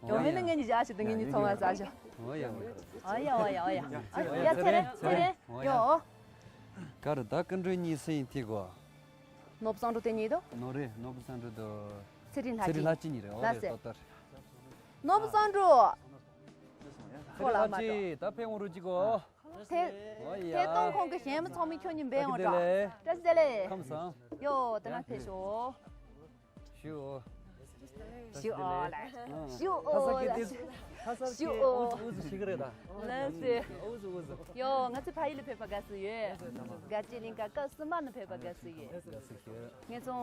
ཡོ་མིན་ན་ངེད་གཉིས་བཞག་ཞིག་ཏུ་ངེད་གཉིས་ཚང་མ་ཟ་ཞོ། ཨོ་ཡ་ཨོ་ཡ། ཨོ་ཡ་ཨོ་ཡ་ཨོ་ཡ། ཨོ་ཡ་ཚེ་རིང་ཚེ་རིང་། ཡོ། ག་རེ་ད་ཀུན་གྲོལ་གཉིས་སུ་ཡིན་དེ་གོ། ནོར་བུ་བསམ་འགྲུབ་དེ་གཉིས་དོ། ནོར་རེད་ནོར་བུ་བསམ་འགྲུབ་དོ། ཚེ་རིང་ལྷ་ཚེ་རིང་ལྷ་སྐྱིད་གཉིས་རེད། ཨོ་ལགས་རེད་སེ། ཏོ་ཏོ་རེད། ནོར་བུ་བསམ་འགྲུབ། ཚེ་རིང་ལྷ་སྐྱིད་ད་ཕེབས་འོང་རོགས་གྱིས་གོ། ཐད་ཐད་གཏོང་ཁང་གི་གཞན་མི་ཚང་མས་ཁྱོད་གཉིས་འབད་འོང་དྲ། བཀྲ་ཤིས་བདེ་ལེགས། ཁམས་བཟང་། ཡོ་དེ་ན་ཕེབས་ཤོག་ཞུ། ཞུ་ཨོ་ལ། ཞུ་ཨོ་ལ། ཞུ་ཨོ། ཨུ་ཟུ་ཞིག་རེད་ད། ལགས་སེ། ཨུ་ཟུ་ཨུ་ཟུ། ཡོ་ང་ཚོ་ཕ་ཡུལ་ལ་ཕེབས་པ་དགའ་བསུ་ཡོད། དགའ་སྐྱིད་གླིང་ག་སྐབས་གསུམ་པ་ནང་ཕེབས་པ་དགའ་བསུ་ཡོད། ངེད་ཚོ་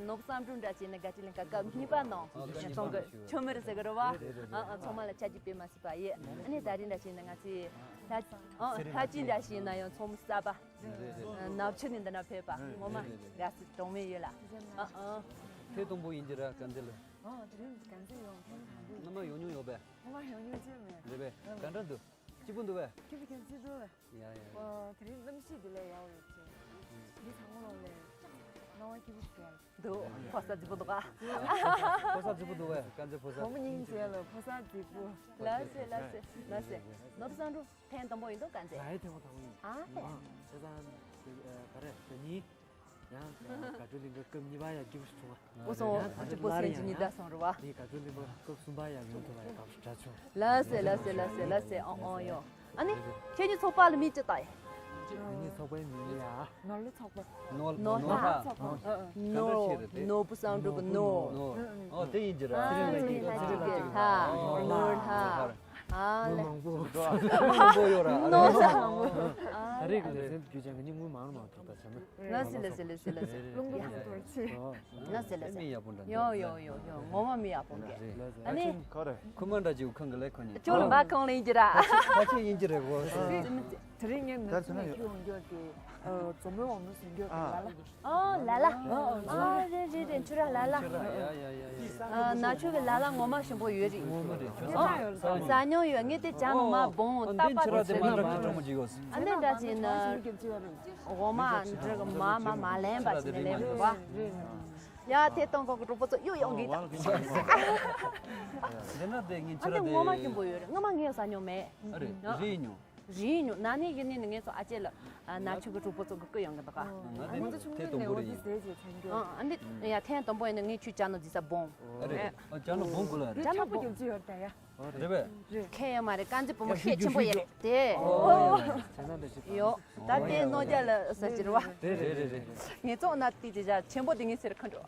ནོར་བུ་བསམ་འགྲུབ་འདྲ་བྱས་ནས་དགའ་སྐྱིད་གླིང་ག་སྐབས་གཉིས་པ་ནང་ངེད་ཚོ་གི་ཆུ་མིར་ཟེར་གི་རེད་བ། ཨ་ཨ་ཚང་མ་ལ་ཆ་རྒྱུས་དཔེ་མ་སྲིད་པ་ཡོད། ཨ་ནི་ད་རིང་འདྲ་བྱས་ནས་ང་ཚོའི་ལྷ་ཨ་ལྷ་སྐྱིད་འདྲ་བྱས་ན་ཡང་ཚོམ་གསར་པ། ནག་ཆུ་ནས་འདི་ན་ཕེབས་པ་ངོ་མ་དགའ་བསུ་གྲངས་མེད་ཡོད་ལ། ཨ་ཨ། ཐེངས་དང་པོ་ཡིན་གྱི་ར་དཀར་མཛེས་ལ། ཨ་དེ་རིང་དཀར་མཛེས་ཡོང་ཐེངས་དང་པོ་ཡིན། སྔོན་མ་ཡོང་མྱོང་ཡོད་པས། སྔོན་མ་ཡོང་མྱོང་ཅི་མེད། རེད་པས། ག་འདྲ་འདུག་སྐྱིད་པོ་འདུག་པས། སྐྱིད་པོ་གང་སྐྱིད་འདུག་པས། ཡ་ཡ་ཡ། ཨ་དེ་རིང་གནམ་གཤིས་དེ་ལས་ཡག་པོ་ཡོད་ཚེ། འདི་ཚང་མ་ལོག་ལས་སྣང་བ་སྐྱིད་པོ་ཞིག་འདུག་འདུག་ཕོ་གསར་རྫིག་པོ་འདུག་ག་ཕོ་གསར་རྫིག་པོ་འདུག་པས་དཀར་མཛེས་ཕོ་གསར། བུ་མོ་སྙིང་རྗེ་ལ་ཕོ་གསར་རྫིག་པོ། ལགས་སེ་ལགས་སེ་ལགས་སེ། ནོར་བུ་བསམ་འགྲུབ། ཐེངས་དང་པོ་ཡིན་འདུག་ག་མཛེས། ང་ཡི་ཐེངས་མ་དང་པོ་ཡིན། ཨ་ཧེ། ཨ་བྱས་ཙང་། ག་རེ་ཟེར་ནི། ཡང་དགའ་སྤྲོ་གླིང་ག་སྐབས་གཉིས་པ་ཡང་སྐྱིད་པོ་ཞིག་བྱུང་བ། ཨོ་སོང་། ཡང་ཨ་ཅི་པོ་སེམས་ཀྱི་ཉི་ཟླ་སོང་རེད་བ། དེ་དགའ་སྤྲོ་གླིང་ག་སྐབས་གསུམ་པ་ཡང་ཡོང་ཐུབ་པ་ཡང་དགའ་སྤྲོ་དྲག་བྱུང་། ལགས་སེ་ལགས་སེ་ལགས་སེ་ལགས་སེ། ཨོ་ཨོ་ཡོ། ཨ་ནི་ཁྱེད་གཉིས་ཚོགས་པ་ལ་མི་ཅི་ལྟ་ཡིན། ངེད་གཉིས་ཚོགས་པའི་མིང་ཡ། ནོར་ལྷ་ཚོགས་པ། ནོར་ནོར་ལྷ། ལྷ་ཚོགས་པ། ནོར་ནོར་བུ་བསམ་འགྲུབ་ཀྱི་ནོར། ནོར། ཨོ་དེ་ཡིན་གྱི་ར། ཨ་ཚེ་རིང་ལྷ་སྐྱིད་ཀྱི་ལྷ། ནོར་ལྷ། ཨ་ལེ། མང་པོ། མང་པོ་ཡོད་ར། ནོར་ལྷ། ད་རེས་ཀྱི་ལེ་ཚན་བརྒྱུད་ཅན་གྱི་ཉིན་མོ་མང་རུ་མང་ཐུབ་པ་བྱ་མོད། ལགས་སེ་ལགས་སེ་ལགས་སེ་ལགས་སེ། རླུང་བུ་ཧ་ཐོར་ཆེ། ལགས་སེ་ལགས་སེ། མི་ཡག་པོ་འདྲ་འདུག་ཡོ་ཡོ་ཡོ་ཡོ། ངོ་མ་མི་ཡག་པོ་འདུག་ལགས་སེ། ཨ་ནི། ཁོ་རེ། ཁུ་མ་འདྲ་ཅིག་ཁང་གི་ལས་ཁོ་ནི། ཅོ་ལ་མ་ཁང་ལ་ཡིན་གྱི་ར། ཁ་ཆེ་ཡིན་གྱི་རེད་གོ། དེ་རིང་ངས་ནང་ཆུ་ནས་ཁྱེར་འོང་རྒྱུ་དེ། འཛོམས་མོའི་འོག་ནས་ཟིན་རྒྱུ་དེ་ལ་ལ། ཨོ་ལ་ལ། ཨོ་རེད་རེད་རེད། ཆུ་ར་ལ་ལ། ཨ་ནག་ཆུ་གི་ལ་ལ་ངོ་མ་ཞིམ་པོ་ཡོད་རེད། ངོ་མ་རེད། ཆུ་ཨོ་ཟ་མྱོང་ཡོད། ངས་དེ་ཇ་ནང་མ་བོང་ཨོ་བཏགས་པ་འདི་ཆུ་ར་དེ་མ་འདྲ་གི་གྲོགས་མོ་ཅིག་ཡོད། ཨ་ནི་འདྲ་བྱས་ན་འོ་མ་འདྲ་གི་མ་མ་མ་ལེན་པ་ཅིག་ནས་ལེན་དགོས་པ། ཡ་དེ་གཏོང་གོ་གི་གྲོགས་པོ་ཚོ་གཡུ་ཡོང་གི་ད། འདི་ན་དེ་ངས་ཆུ་ཨ་ར་ནི་དེ་ངོ་མ་ཞིམ་པོ་ཡོད་རེད། སྔ་མ་ངས་ཟ་མྱོང་མེད། ཨ་རེད་རེད་ཡིན་མྱོང་། རིང་ཉུང་ན་ནི་ཡིན་ནི་ནི་ངེད་ཚོ་ཨ་ཅེ་ལ་ ཨ་ན་ཆུ་གི་གྲོགས་པོ་ཚོ་གི་བསྐུལ་ཡོང་གི་འདུག་ག་ང་དེ་ཁོང་ཚོ་ཆུང་ཐད་དུ་དུས་ནས་འགོ་འོ་རེ་དེ་ཡིན། ཟས་བྱས་ཆང་རྒྱུ། ཨ་ཨ་འདི་ཡ་ཐེངས་དང་པོ་ཡིན་ན་ངས་ཆུ་ཇ་ནོ་འཛི་ས་སྦོམ། ཨ་རེད། ཨ་ཇ་ནོ་སྦོམ་དགོས་ལ་རེད། ཇ་ནོ་སྦོམ། རྒྱུ་ཅི་ཡོད་ད་ཡ། རེད་པས། རེད། ཁྱད་ཡོད་མ་རེད། དཀར་མཛེས་བུ་མོ་ཤེད་ཆེན་པོ་ཡོད་རེད་དེ། ཨོ། ཡོད། ད་དེ་ནོ་རྒྱ་ལ་ཟ་ཅིར་བ། རེད་རེད་རེད་རེད། ངས་ཙོག་ན་དེ་དེ་ཇ་ཆེན་པོ་དེ་ངས་ཟེར་ཁ་འགྲོ།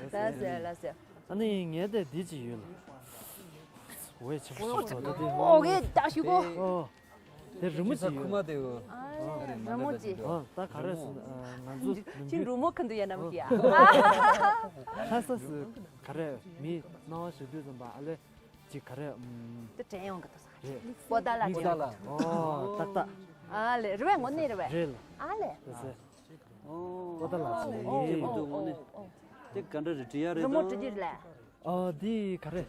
ལ་ཟེར་ལ་ཟེར། ཨ་ནི་ངས་དེ་འདི་ཅི་ཡོད་ལ། འོད་ཆེན་པོ་ཞིག་འགྲོ་ད་དེ། ཨོ་ངས་ད་ཞུ་གོ། ཨོ། དེ་རི་མོ་ཅི་ཁུ་ཡོད། མ་དེ་ཡོད། ཨ་རི་མོ་ཅི། ཨོ་ད་ག་རེ་སོང་ང་ཚོ་ཅི་རི་མོ་ཁ་འདུག་ཡ་ནམ་གི་ཡ། ལྷ་ས་སུ་ག་རེ་མི་སྣང་བ་ཞིག་དུས་ཙམ་པ་ཨ་ལེ། ཅིག་ག་རེ། ཨམ། དེ་དྲན་ཡོང་གི་འདུག་ས། རེད། པོ་ཏཱ་ལ་པོ་ཏཱ་ལ། ཨོ་ཏག་ཏག་ཨ་ལེ་རེད་པས། དངོས་གནས་རེད་པས། རེད་ལ། ཨ་ལེ། ལགས་སེ། ཨོ། པོ་ཏཱ་ལ་ཨ་ལེ། ཅིག་ཡིན་འདུག་དངོས་གནས། དེ་ག་འདྲ་རེད་འབྲི་ཡ་རེད་རི་མོ་དང་། འབྲི་རྒྱུ་རེད་ལ། ཨོ་འདི་ག་རེ།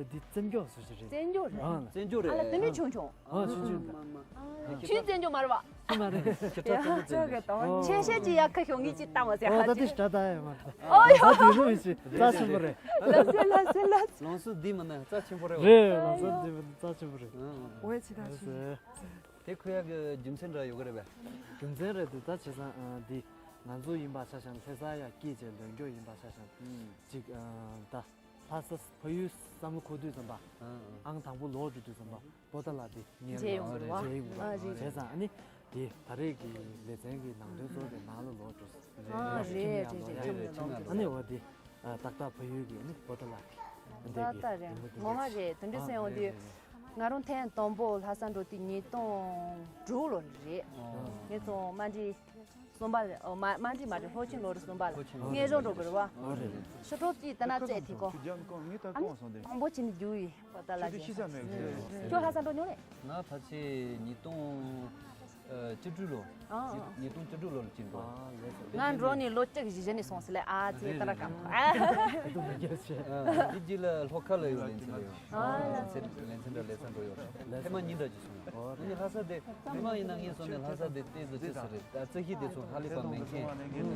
འདི་བཙན་སྐྱོགས་སུ་ཞིག་རེད། བཙན་སྐྱོགས་རེད། ཨ་ལ། བཙན་སྐྱོགས་རེད། ཨ་ལེ་དེ་འདྲ་ཆུང་ཆུང་། ཨོ་ཆུང་ཆུང་། མ་མ། ཆུའི་བཙན་སྐྱོགས་མ་རེད་པ། སུ་མ་རེད། ཁྱེད་ཆོ་ཙམ་ཙམ་ཅིག་ཨོ། ཆེ་ཤེད་ཀྱི་ཡ་ཁ་ཤོག་ངེད་ཀྱིས་བཏང་བ་ཟེར། ཨོ་ཧ་ད་ཅི། དེ་ཤ་ད་ཡ་མ་རེད། ཨོ་ཡ། ད་དེ་རུ་ཡིན་ཞིག་རྩ་ཆེན་པོ་རེད། ལ་སེ་ལ་སེ་ལ། ལོངས་སུ་འདི་མ་ན་རྩ་ཆེན་པོ་རེད་པ། རེད། ལོངས་སུ་འདི་མ་ན་རྩ་ཆེན་པོ་རེད། ཨོ་ཡ་ཆེ་ད་ཆེ། དེ་ཁོ་ཡ་གི་རྒྱུ་མཚན་འདྲ་ཡོད་གི་རེད་པས། རྒྱུ་མཚན་རེད་དེ་ད་བྱས་ཙང་འདི་ང་ཚོ་ཡིན་པ་ཆ་བཞག་ན་ལྷ་ས་ཡ་སྐྱིད་ཅེས་ལོན་སྐྱོ་ཡིན་པ་ཆ་བཞག་ན་ཅིག་ད། ལྷ་ས་ཕ་ཡུལ་བསམ་བློ་འཁོར་དུས་ཙམ་པ། ཨང་དང་པོ་ལོག་འགྲོ་དུས་ཙམ་པ་པོ་ཏཱ་ལ་དེ་ངའི་མཇལ་ཡོང་གི་རེད་པ། མཇལ་ཡོང་གི་རེད། ཨ་རེད། བྱས་ཙང་ཨ་ནི་དེ་ད་རེས་ཀྱི་ལེ་ཚན་གྱི་ནང་དོན་གཙོ་བོ་དེ་ནང་ལ་ལོག་འགྲོ་ཟེར། ཨ་རེད་རེད་རེད། ཨ་ནི་འོ་དེ་ཏག་ཏག་ཕ་ཡུལ་གྱི་ཨ་ནི་པོ་ཏཱ་ལ་གི་ཏག་ཏག་རེད། ངོ་མ་རེད། དེ་འདྲ་སེམས་ཡོང་དུས་ང་རང་ཐེངས་དང་པོ་ལྷ་ས་འགྲོ་དུས་ཉིས་སྟོང་དྲུག་ལོ་རེད། ངེད་ཚོ་མ་འདྲི། གསུམ་པ་ལ། ཨོ་མ་མ་འདྲི་མ་འདྲི། ལྷོ་ཆེན་ལོ་རེ་གསུམ་པ་ལ། ལྷོ་ཆེན་ལོ་ངེད་རང་འགྲོ་དགོས་རེད་པ། ཨོ་རེད་རེད། ཤོ་ཁྲོ་ཅི་ད་ན་བཙལ་དེ་གོ། ཨ་ནི་དང་པོ་ཅི་ནི་རྒྱུ་ཡི་པོ་ཏཱ་ལ་ཅི་ཤི་ས་མེད་ཀྱི། ཁྱོད་ལྷ་ས་འགྲོ་མྱོང་ལེ། ང་ཕལ་ཆེར་ཉིས་སྟོང་བཅུ་དྲུག་ལོ། ཨ་ཉིས་སྟོང་བཅུ་དྲུག་ལོ་ལ་ཅིག་འགྲོ། ང་འགྲོ་ནས་ལོ་གཅིག་བཞི་བཞི་ནས་སོང་ཟེར་ལེ། ཨ་ཙི་ད་ར་ཀམ། འདི་རྗེས་ལ་ལྷོ་ཁ་ལ་ཡོད་ལེ་ཚན་ལ་ཡོད། ལེ་ཚན་ལེ་ཚན་འདྲ་ལེ་ཚན་འགྲོ་ཡོད་རེད། ཐེངས་མ་གཉིས་འདྲ་ཅིག་སོང་། ཨོ་ནི་ལྷ་ས་དེ་མི་མང་ཡིན་ན་ངས་སོང་ནས་ལྷ་ས་དེ་ལྟས་ཟོ་ཅི་ཟེར་རེད། ད་རྩི་ཤིང་དེ་ཚོ་ཧ་ལས་པ་མེད་མཁན་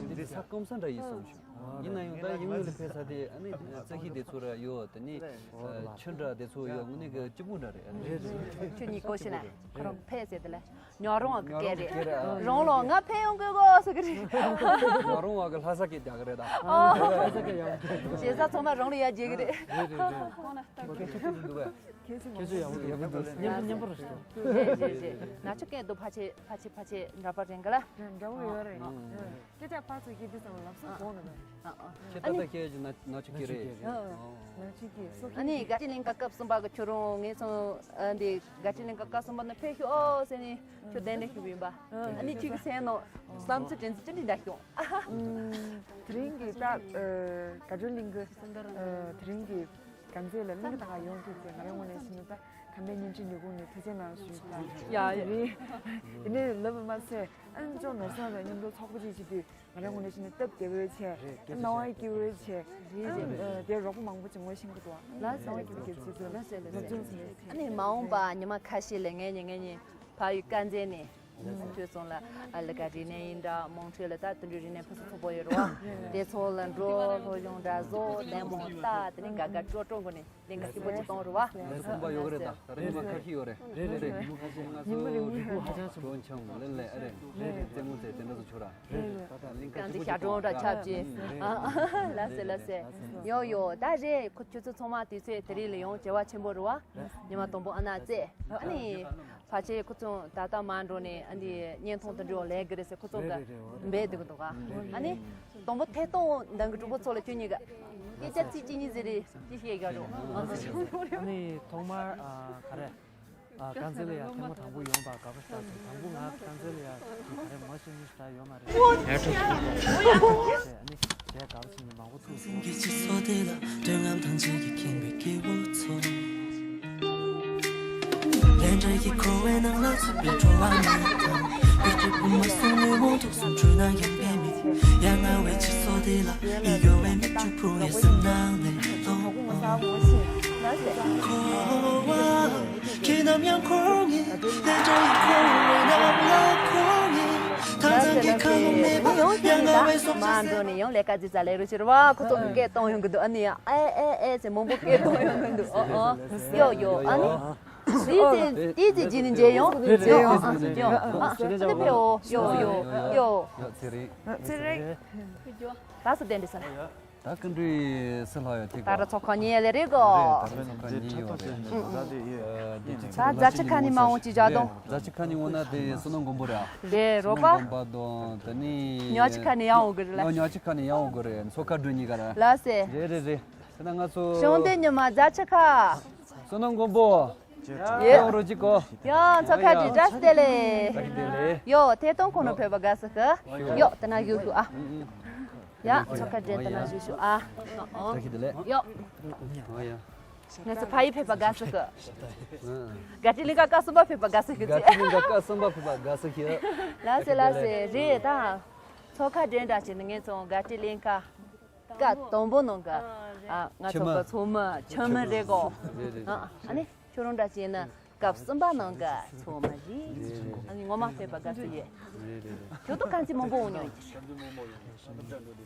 འདི་ས་སྐམ་ས་འདྲ་ཡིན་སོང་ཞུ། ཡིན་ན་ཡང་ད་ཡིན་ངོས་ལ་ཕེབས་ས་དེ་ཨ་ནི་རྩི་ཤིང་དེ་ཚོ་ར་ཡོད། དེ་ནི་ཆུ་འདྲ་དེ་ཚོ་ཡོད། དངོས་གནས་གི་སྐྱིད་པོ་འདྲ་རེད། ཨ་ནི་ཁྱོད་གཉིས་གོ་ཤེས་ན་ཁོ་རང་ཕེབས་ཟེར་དེ་ལ་ཉོ་རོང་བ་གི་སྐད་རེད། རོང་ལོ་ང་ཕེབས་ཡོང་དགོས་གོ་ཟེར་གི་རེད། ཉོ་རོང་བ་གི་ལྷ་ས་སྐད་རྒྱག་གི་རེད་ད། ཨོ། ལྷ་ས་སྐད་ཡག་པོ་རྒྱག་གི་རེད། བྱེད་ས་ཚང་མ་རང་ལ་ཡར་རྒྱས་གི་རེད། རེད་རེད་རེད། ཁོ་ཁྱོད་ཚོ་འདུག་གས། ཁྱེད་ཚོ་ཡག་པོ་འདུག་ཡག་པོ་འདུག་སྙན་པོ་སྙན་པོ་རེད་ཤག་རེད་རེད་རེད། ན་ཆུ་སྐད་དུ་ཕལ་ཆེར་ཕལ་ཆེར་ཕལ་ཆེར་འདྲ་པར་རེད་ག་ལ། འདྲ་པོ་ཡོད་རེད། སྐད་ཆ་ཕར་ཚུར་སྐད་དུ་ཙམ་ལབ་སོང་དགོངས་ནས། ཁྱེད་ད་ལྟ་སྐད་ཀྱི་ན་ཆུ་སྐད་རེད། ན་ཆུ་སྐད་སོ། ཨ་ནི་དགའ་སྤྲོའི་གླིང་ཀ་སྐབས་གསུམ་པ་གི་ཁྱོད་རང་ངེད་ཚང་འདི་དགའ་སྤྲོའི་གླིང་ཀ་སྐབས་གསུམ་པ་ན་ཕེབས་ཤོག་ཨོ་ཟེར་ནས་ཁྱོད་གདན་འདྲེན་ཞུས་པ་ཡིན་པ། ཨ་ནི་ཁྱོད་ཀྱི་སེམས་ནང་བསམ་ཚུལ་དྲན་ཚུལ་ཅི་འདྲ་འདྲ་བྱུང་། དེ་རིང་གི་ད་དགའ་སྤྲོའི་གླིང་གི་དེ་རིང་གི་དཀར་མཛེས་ལ་གླིང་ག་ད་ག་ཡོང་ཐུབ་ཚེ་ང་རའི་ངོས་ནས་བྱས་ན་ད་ཁམས་པའི་བརྙན་འཕྲིན་ལས་ཁུངས་ནས་ཐུགས་རྗེ་གནང་ཞུ་ཞུ་ཡ་ཡ། ཡིན་ནའི་ལབ་པ་མ་ཚད་ཨ་ནི་ཅོ་ནོར་བཟང་དང་མཉམ་དུ་ཚོགས་པ་ཅིག་བྱེད་དུས་ང་རའི་ངོས་ནས་བྱས་ན་སྟབས་བདེ་བོ་བྱས་སྣང་བ་སྐྱིད་པོ་བྱས་ཨ་ནི་དེ་རོགས་པ་མང་པོ་ཅིག་ངོ་ཤེས་ཀྱི་འདུག་ཨ་ནི་སྣང་བ་སྐྱིད་པོ་སྐྱིད་ཚུལ་ཚུལ་ལ་ལ་ཅུང་ཟད་ཨ་ནི་མ་འོངས་པ་ཉི་མ་ཁ་ཤས་ལ་ངེད་གཉིས་ངེད་གཉིས་ཕ་ཡུལ་དཀར་མཛེས་ནས། ཁྱོད་ཚོ་ལ་ཨ་ལི་ཀ་རིག་གནས་ཡིན་འདྲ་དམངས་ཁྲོད་ལ་ད་དུད་འགྲོའི་རིག་གནས་ཕུན་སུམ་ཚོགས་པོ་ཡོད་རེད་བ། དེ་ཚོ་ལ་འགྲོ་སློབ་སྦྱོང་འདྲ་བཟོ་ལན་མོ་ལྟ་དེ་ནས་དགའ་དགའ་སྤྲོ་སྤྲོ་དགོས་ནས་གླིང་ག་སྐྱིད་པོ་ཅིག་གཏོང་རེད་བ། ལས་ཁུངས་པ་ཡོད་གི་རེད་ད། ད་རེས་ཉི་མ་ཁ་ཤས་ཡོད་རེད། རེད་རེད་རེད། ཉི་མ་ཁ་ཤས་ང་ཚོ་རིག་པ་ཧ་ཅང་ཆེ། གྲོང་འཆམ་ལེ་ལེ་ཨ་རེད། རེད་རེད། རྩེད་མོ་རྩེ་དེ་འདྲ་ཚོ་ཆོག་ར། རེད་རེད། ད་ད་གླིང་ག་ཀྱང་འདི་སྐྱིད་པོ་ཞག་ཅིག་གཏོང་གྲོང་འདྲ་ཆགས་ཀྱི། རེད་རེད། ལ་སེ་ལ་སེ། ཡོ་ཡོ་ད་རེད་ཁོ་ཁྱོད་ཚོ་ཚང་མ་དུས་ཚོད་དེ་རིང་ལ་ཡོང་བྱ་བ་ཆེན་པོ་རེད་བ། ཉི་མ་དང་པོ་ཨ་ན་རྩེ་ཨ་ནི། ཕལ་ཆེར་ཁོ་ཚོ་ད་ལྟ་མར་འགྲོ་ནས་ཨ་འདི་བརྙན་ཐུང་དུ་འགྲོ་ལས་ཀྱི་རེད་ཟེར་ཁོ་ཚོ་ག་འབད་འདུག་འདུག་ག་ཨ་ནི་དང་པོ་ཐད་གཏོང་འདང་གི་གྲོགས་པོ་ཚོ་ལ་ཁྱོད་གཉིས་ཀ་སྐད་ཆ་ཚིག་གཅིག་གཉིས་ཟེར་རེ་ཅི་བཤད་ཡག་རོགས་ང་ཚོ་ཆུང་ཆུང་རེད། ཨ་ནི་ཐོག་མར་ཨ་ག་རེ་ཨ་དཀར་མཛེས་ལ་ཡ་ཐེངས་མ་དང་པོ་ཡོང་པ་དགའ་པོ་ཞེ་དྲག་བྱུང་། དང་པོ་ང་དཀར་མཛེས་ལ་ཡ་ག་རེ་མ་ཤེས་ནི་ཞེ་དྲག་ཡོད་མ་རེད། ཨ་ནི་རྗེས་དགའ་པོ་བྱུང་ནི་མང་པོ་ཐུག་སོང་། སེམས་ཀྱི་སྤྱི་ཚོགས་དེ་ལ་འདོད་རྔམ་དང་བཅས་ཀྱི་ཁེངས་པའི་སྐྱེ་བོ་ཚོ། ལས་འབྲས་ཀྱི་འཁོར་བའི་ནང་ལ་ཚུད་པའི་འགྲོ་བ་མི་དང་། མི་སྐྱིད་བུ་མོ་སེམས་ནས་འོང་དུག་སུམ་འཁྲུལ་ན་ཡང་པའི་མི། ཡ་ང་བའི་སྤྱི་ཚོགས་དེ་ལ་ཡིད་གཡོ་བའི་མིག་ཆུ་ཕུང་ངའི་སེམས་ནང་ནས་ལྷུང་། འཁོར་བ་གྱིས་ནམ་ཡང་འཁོར་ངེས། ལས་འབྲས་ཀྱི་འཁོར་བའི་ནང་ལ་འཁོར་ངེས། ད་ཚང་གི་ཁ་ལོ་མེད་པ་ཡ་ང་བའི་སོ། མ་འགྲོ་ནས་ཡང་ལས་ཀ་ཅི་ཙ་ལས་རུ་ཕྱིར་བ་ཁོ་ཚོ་གི་སྐད་གཏོང་ཡོང་གི་འདུག་ཨ་ནི་ཡ་ཨེ་ཨེ་ཨེ་ཟེར་མང་པོ་སྐད་གཏོང་ཡོང་གི་འདུག་ཨོ་ཨོ་ཡོ་ཡོ་ཨ་ནི། དེ་ཙི་དེ་ཙི་ཇི་ནི་མཇལ་ཡོང་། མཇལ་ཡོང་། ཡོང་། ཨ་ནི་ཕེའོ། ཡོ་ཡོ་ཡོ། ཡོ་ཚེ་རིང་། ད་སུ་བསྟན་འདི་ས་ལ། ད་ཀུན་འདྲི་སི་ལྷ་ཡོད་ཐིག་ད་ར་ཚོ་ཁ་ཉེ་ལེ་རེད་གོ། ད་ར་ཚོ་ཁ་ཉེ་ཡོད་རེད། ད་རྫ་ཆུ་ཁ་ནི་མ་འོང་ཅི་བྱ་དོ། རྫ་ཆུ་ཁ་ནི་འོང་ན་དེ་བསོད་ནམས་མགོན་པོ་རེད། རེད་རོགས་པ། བསོད་ནམས་མགོན་པོ་དང་དེ་ནི་ཉག་ཆུ་ཁ་ནི་ཡང་འོང་གི་རེད་ལ། ཉག་ཆུ་ཁ་ནི་ཡང་འོང་གི་རེད། མཚོ་ཁ་འགྲོ་གཉིས་ཀ་ར། ལགས་སེ། རེད་རེད་རེད། དེ་ན་ང་ཚོ་ཤོང་དེ་ཉི་མ་རྫ་ཆུ་ཁ། བསོད་ནམས་མགོན་པོ། ཡོད། ཡོང་རོགས་གྱིས་གོ། ཡོ་མཚོ་ཁ་འགྲོ་བཀྲ་ཤིས་བདེ་ལེགས། བཀྲ་ཤིས་བདེ་ལེགས། ཡོ་ཐད་གཏོང་ཁོ་ན་ཕེབས་པ་དགའ་ས་གི། ཡོ་དེ་ན་བཞུགས་བཞུགས་ཨ། ཡ་མཚོ་ཁ་འགྲོ་དེ་ན་བཞུགས་བཞུགས་ཨ། བཀྲ་ཤིས་བདེ་ལེགས། ཡོ། ཨོ་ཡ། ང་ཚོ་ཕ་ཡུལ་ཕེབས་པ་དགའ་ས་གི། དགའ་སྤྲོ་གླིང་ག་སྐབས་གསུམ་པ་ཕེབས་པ་དགའ་ས་གི། དགའ་སྤྲོ་གླིང་ག་སྐབས་གསུམ་པ་ཕེབས་པ་དགའ་ས་གི། ལགས་སེ་ལགས་སེ་རེད་ད། མཚོ་ཁ་འགྲོ་འདྲ་བྱས་ནས་ངས་ཚོ་དགའ་སྤྲོ་གླིང་ག་སྐབས་དང་པོ་ནང་གི། ཨ་ང་ཚོ་གི་ཚོགས་མི་ཆེན་མོ་རེད་གོ། རེད་རེད་རེད། ཨ་ནི་ཁྱོད་རང་འདྲ་བྱས་ན་སྐབས་གསུམ་པ་ནང་གི་ཚོགས་མི་རེད། རེད་རེད། ཨ་ནི་ངོ་མ་ཕེབས་པ་དགའ་ས་ཡོད། རེད་རེད་རེད། ཁྱོད་ཚོ་གང་ཅི་མང་པོ་འོང་མྱོང་ཡིན།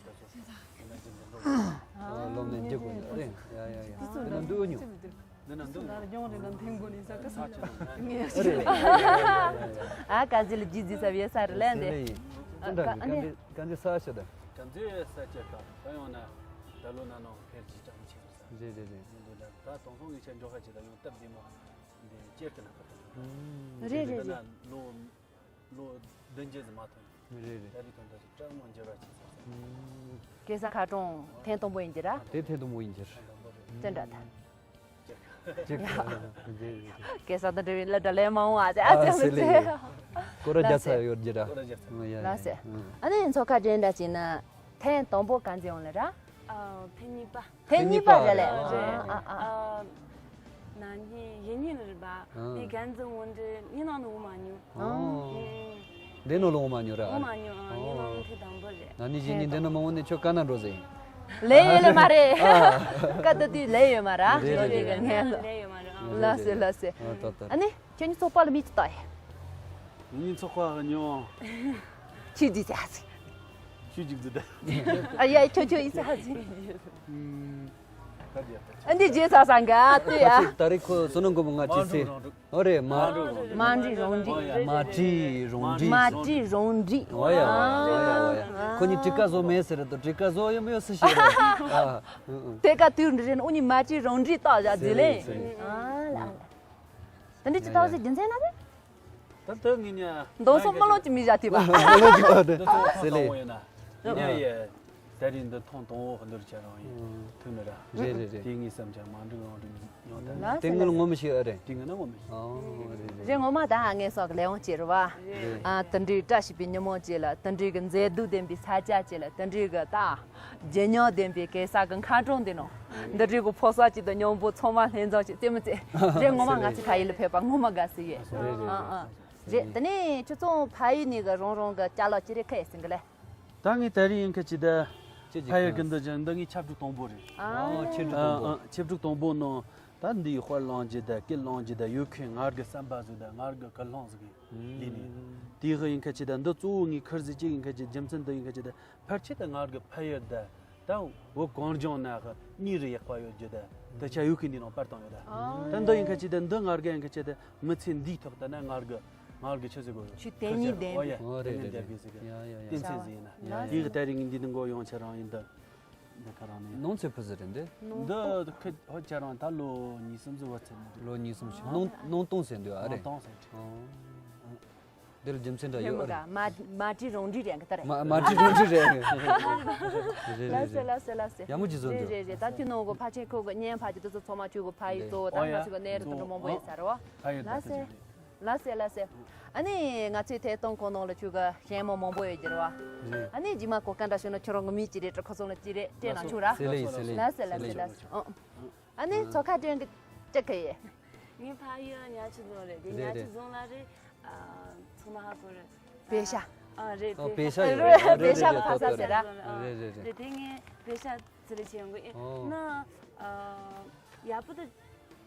ཨ་སློབ་གཉེར་རྒྱག་དགོས་རེད། ཡ་ཡ་ཡ། དེ་ན་འདུག་ཉོ། འདི་ན་འདུག་ལ་རྒྱང་རིང་ལ་འཐེན་དགོས་ནི་ས་ཀ་ས་ཆེ་ནང་ངས་ཨ་ག་ཟི་ལ་ཇི་ཟི་ས་བའི་ས་རེད་ལན་དེ། ཨ་ཀ་ཨ་ནི། ག་འདི་ས་ཆེ་ད། ག་འདི་ས་ཆེ་ད། ད་ཡོང་ན་ད་ལོ་ན་ནོ་ཕེར་ཅི་ཅང་ཆེ་རེད་ས། རེད་རེད་རེད། འདི་འདུག་ད་ད་དོང་སོང་ངི་ཆ་འཇོག་ཁ་ཆེ་ད་ཡོང་སྟབས་བདེ་མོ། འདི་ཅེར་ཏེ་ན་ཁ་ད། རེད་རེད་རེད། ལོ། ལོ་བདུན་བརྒྱད་ཙམ་མ་ཐོན། རེད་རེད། ད་རེས་ཐོན་ད་རེས་སྐྲག་མ་འགྱུར་བ་བྱེད་ཟེར་ས། ཨུམ། གེ་སར་མཁར་གྲོང་ཐེངས་དང་པོ་ཡིན་གྱི་ར། དེ་ཐེངས་དང་པོ་ཡིན་གྱི་ར། བཙན་དྲག་ཐལ། ཅིག་རེད་རེད། གེ་སར་དང་འབྲེལ་བའི་ལ་འདྲ་ལས་མ་འོང་ཨ་ཙེ་ཨ་ཨ་ཙེ་སེ་ལེ། མི་ཚེ། སྐོར་ར་རྒྱག་ས་ཡོད་ཀྱི་ར། སྐོར་ར་རྒྱག་ས། ཡ་ཡ། ལགས་སེ། ཨུམ། ཨ་ནི་མཚོ་ཁ་འགྲན་འདྲ་བྱས་ན་ཐེངས་དང་པོ་ག་ཚོད་ཡོང་ལེ་ར། ཨ་ཐེངས་གཉིས་པ། ཐེངས་གཉིས་པ་རེད་ལེ། ཨ་ཨ་ཨ། ན་ནིང་གཞེས་ནིང་རེད་པ། ཨ། ངས་གན་ཛི་འོང་འདྲི་ངའི་ནང་ནས་འོང་མ་མྱོང་། ཨ། ཨ། འདི་ནང་ལ་འོང་མ་མྱོང་ར། འོང་མ་མྱོང་། ཨ། ངའི་ནང་ནས་ཐེངས་དང་པོ་རེད། ན་ནིང་གཞེས་ནིང་འདི་ནང་མ་འོང་ནས་ཁྱོད་ག་ན་འགྲོ་ཟེར། ལས་ཡོད་ལེ་མ་རེད། ཨ། ཀ་ཏི་ཏི་ལས་ཡོད་མ་ར། རེད་རེད་རེད། ལས་ཡོད་མ་རེད། ཨ། ལགས་སེ་ལགས་སེ། ཨ་ཏོ་ཏོ། ཨ་ནི། ཁྱེད་གཉིས་ཚོགས་པ་ལ་མི་ཅི་ལྟ་ཡ། ངེད་གཉིས་ཚོགས་པ་ཉོ། ཁྱེད་ཀྱིས་ཟེར་ཧ་ཟིག་ཁྱེད་ཀྱིས་ཟེར་ད། ཨ་ཡ་ཁྱོད་ཁྱོད་ཡིས་ཟེར་ཧ་ཟིག་ཨ་འདི་རྗེས་ཚ་ས་འགའ་ལྟོས་ཡ། ད་རེས་ཁོ་བསོད་ནམས་མགོན་པོ་ང་ཅི་ཟེར། ཨོ་རེད་མ། མ་འདྲིས་རང་འདྲིས། མ་བྲིས་རང་འདྲིས། མ་བྲིས་རང་འདྲིས། ཨོ་ཡ་ཨོ་ཡ་ཨོ་ཡ། ཁོ་གཉིས་ཊི་ཀ་བཟོ་མེད་ཟེར་རེད་དོ། ཊི་ཀ་བཟོ་ཡོད་མེད་ཡོད་སུ་ཤེས་རེད། ཨ། ཨུ་ཨུ། ཊི་ཀ་དུས་འདི་རེད་ན་འུ་གཉིས་མ་བྲིས་རང་འདྲིས་རྟགས་བཞག་རྗེས་ལེ། ཨ་ལ་ལ། དེ་འདྲ་ཅི་ཐག་ཟིག་རྒྱུ་མཚན་ན་རེད། ད་ལྟ་ངས་ཉ། མདོ་སོགས་སྨོན་ལམ་གྱི་མི་བཞག་ཐུབ་པ། སྨོན་ལམ་གྱི་བ་དེ། འདི་ཚོ་སེ་ལེ། ཐོག་དང་པོ་ཡིན་ན། ཡིན་ན་ཡི། ད་རིང་འདི་ཐོང་དང་པོ་འདིར་བྱ་རང་ཡིན། ཐུབ་ནི་ར། རེད་རེད་རེད། དེ་ངའི་བསམ་འཆར་མ་འགྲིག་རང་འགྲིག་ཉོ་ད། ལ་དེ་ངོ་ལ་ངོ་མི་ཤེས་ཨ་རེད། དེ་ངོ་ན་ངོ་མི་ཤེས། ཨོ་རེད་རེད། རེད་ངོ་མ་ད་ངས་སོགས་ཀྱི་ལས་དབང་བྱེད་རུ་བ། རེད། ཨ་དེ་འདྲའི་བཀྲ་ཤིས་པའི་ཉིན་མོ་བཅས་ལ་དེ་འདྲའི་གི་མཛེས་སྡུག་ལྡན་པའི་ས་ཆ་བཅས་ལ་དེ་འདྲའི་གི་ད། ལྗིད་ཉམས་ལྡན་པའི་གེ་སར་གྱི་མཁར་གྲོང་འདི་ནང་། འདི་འདྲའི་གི་ཕོ་གསར་གཅིག་དང་མཉམ་པོ་ཚང་མ་ལྷན་འཛོམས་ཅིག་རྩེད་མོ་རྩེ། རེད་ངོ་མ་ང་ཚོའི་ཕ་ཡུལ་ལ་ཕེབས་པ་ངོ་མ་དགའ་སི་ཡོད། རེད་རེད་ཨ་ཨ། རེད་དེ་ནས་ཁྱོད་ཚོ་ཕ་ཡུལ་ནས་གི་རང་རང་གི་ཅ་ལག་ཅི་རེད་ཁ་ཡེ་ཟིན་གི་ལེ། ད་ངས་ད་རེས་ཡིན་ཁ་ཅི་ད། ཅི་ཅི་ཕ་ཡུལ་གི་འདི་ཅང་འདི་ངའི་ཆབ་གྲུ་དང་པོ་རེད། ཨ་ཨ་ཆབ་གྲུ་དང་པོ། ཨ་ཨ་ཆབ་གྲུ་དང་པོ་ནང་ད་འདིའི་དཔར་བླངས་རྒྱུ་ད་སྐེ་བླངས་རྒྱུ་ད་ཡོད་མཁན་ང་རྒི་བསམ་པ་ཟིག་ད་ང་རྒི་གི་ལྷང་ཟིག་གི་ལས་ནས། དེའི་ཧི་ཡིན་ཁ་ཅི་ད་འདི་གཙོ་བོ་ངའི་ཁུར་ཟིག་ཅིག་ཡིན་ཁ་ཅི་རྒྱུ་མཚན་འདི་ཡིན་ཁ་ཅི་ད། ཕལ་ཆེར་དུ་ང་རྒི་ཕ་ཡུལ་དུ་ད་བོད་གངས་ལྗོངས་ན་གི་གཉིས་རུ་ཡག་པ་ཡོད་རྒྱུ་དུ་དུ་ཆ་ཡོད་གི་འདི་ནང་པར་བཏང་ཡོད་ད། ཨ། ད་འདི་ཡིན་ཁ་ཅི་དུ་འདི་ང་རྒི་ཡིན་ཁ་ཅི་དུ་མི་ཚེ་འདིའི་ཐོག་ཏུ་ན་ང་རྒི་ང་རྒི་ཆི་ཟེར་དགོས་ཆུ་དེ་ཉིད་ལྡན་པའི། ཨོ་ཡ། ཨོ་དེ་རེད་ཉིད་རེད་ལྡན་པའི་ཟེར་གི། ཡ་ཡ་ཡ། བསྟན་ཚན་ཟེར་ཡིན་ན། ཡ་ཡ། དེ་གི་ད་རིང་འདི་ནི་མགོ་ཡོང་ཆ་རང་ཡིན་ད། འདི་ཁ་རང་ནས། ནང་ཚེ་ཕུ་ཟེར་རེད་འདི། འདི་ཁི་ཧོ་ཆ་རང་ད་ལོ་གཉིས་གསུམ་ཟིག་བ་ཚེ་མ། ལོ་གཉིས་གསུམ་ཞིག་ནང་ནང་སྟོང་ཟེར་འདུག་ཨ་རེད། ནང་སྟོང་ཟེར། ཨོ། འདིར་རྒྱུ་མཚན་འདྲ་ཡོད་རེད། མ་མ་བྲིས་རང་བྲིས་རེད་གི་ད་རེད། མ་མ་བྲིས་རང་བྲིས་རེད། རེད་རེད་རེད། ལགས་སེ་ལགས་སེ་ལགས་སེ། ཡག་མོ་ཅིག་བཟོ་འདུག་རེད་རེད་རེད། ད་ཁྱོད་ནང་གི་ཕལ་ཆེར་ཁོ་གི་བརྙན་ཕལ་ཆེར་དེ་ཚོ་ཚང་མ་ཁྱོད་གི་ཕ་ཡུལ་གཙོ་བོ་ད་ང་ཚོ་གི་གནས་རི་དུ་འགྲོ་མང་པོ་ཡོད་ས་རེད་བ། ལགས་སེ། ལགས་སེ་ལགས་སེ། ཨ་ནི་ང་ཚོའི་ཐད་གཏོང་ཁོ་ནང་ལ་ཁྱོད་གི་ཞན་མོ་མང་པོ་ཡོད་རྒྱུ་རེད་བ། རེད། ཨ་ནི་རྗེས་མ་གོ་སྐབས་འདྲ་བྱུང་ན་ཁྱོད་རང་གི་མི་གཅིག་རེད་ཁོ་ཚོ་ལ་གཅིག་རེད་སྤྲད་ན་ཆོག་ར། སེ་ལེ་སེ་ལེ། ལགས་སེ་ལགས་སེ་ལགས་སེ། ཨ་ནི་མཚོ་ཁ་སྒྲོན་གི་ཅི་གི་ཡེ། ངའི་ཕ་ཡུལ་ཉ་ཆུ་རྫོང་རེད། དེ་རེད་ཉ་ཆུ་རེད། རྫོང་ལ་རེད། ཨ་ཚང་མ་ཧ་གོ་རེད། བེ་ཤ། ཨ་རེད། ཨོ་བེ་ཤ་ཡོད་རེད། ཨ་རེད་བེ་ཤ་རེད་གི་རེད། ཕ་ས་ཟེར་ར། རེད་རེད་རེད། རེད་དེ་ངས་བེ་ཤ་ཚི་ལེ་ཆེ་ཡོང་གི་ཨེ། ཨོ། ན་ཨ་ཡག་པོ་དུ་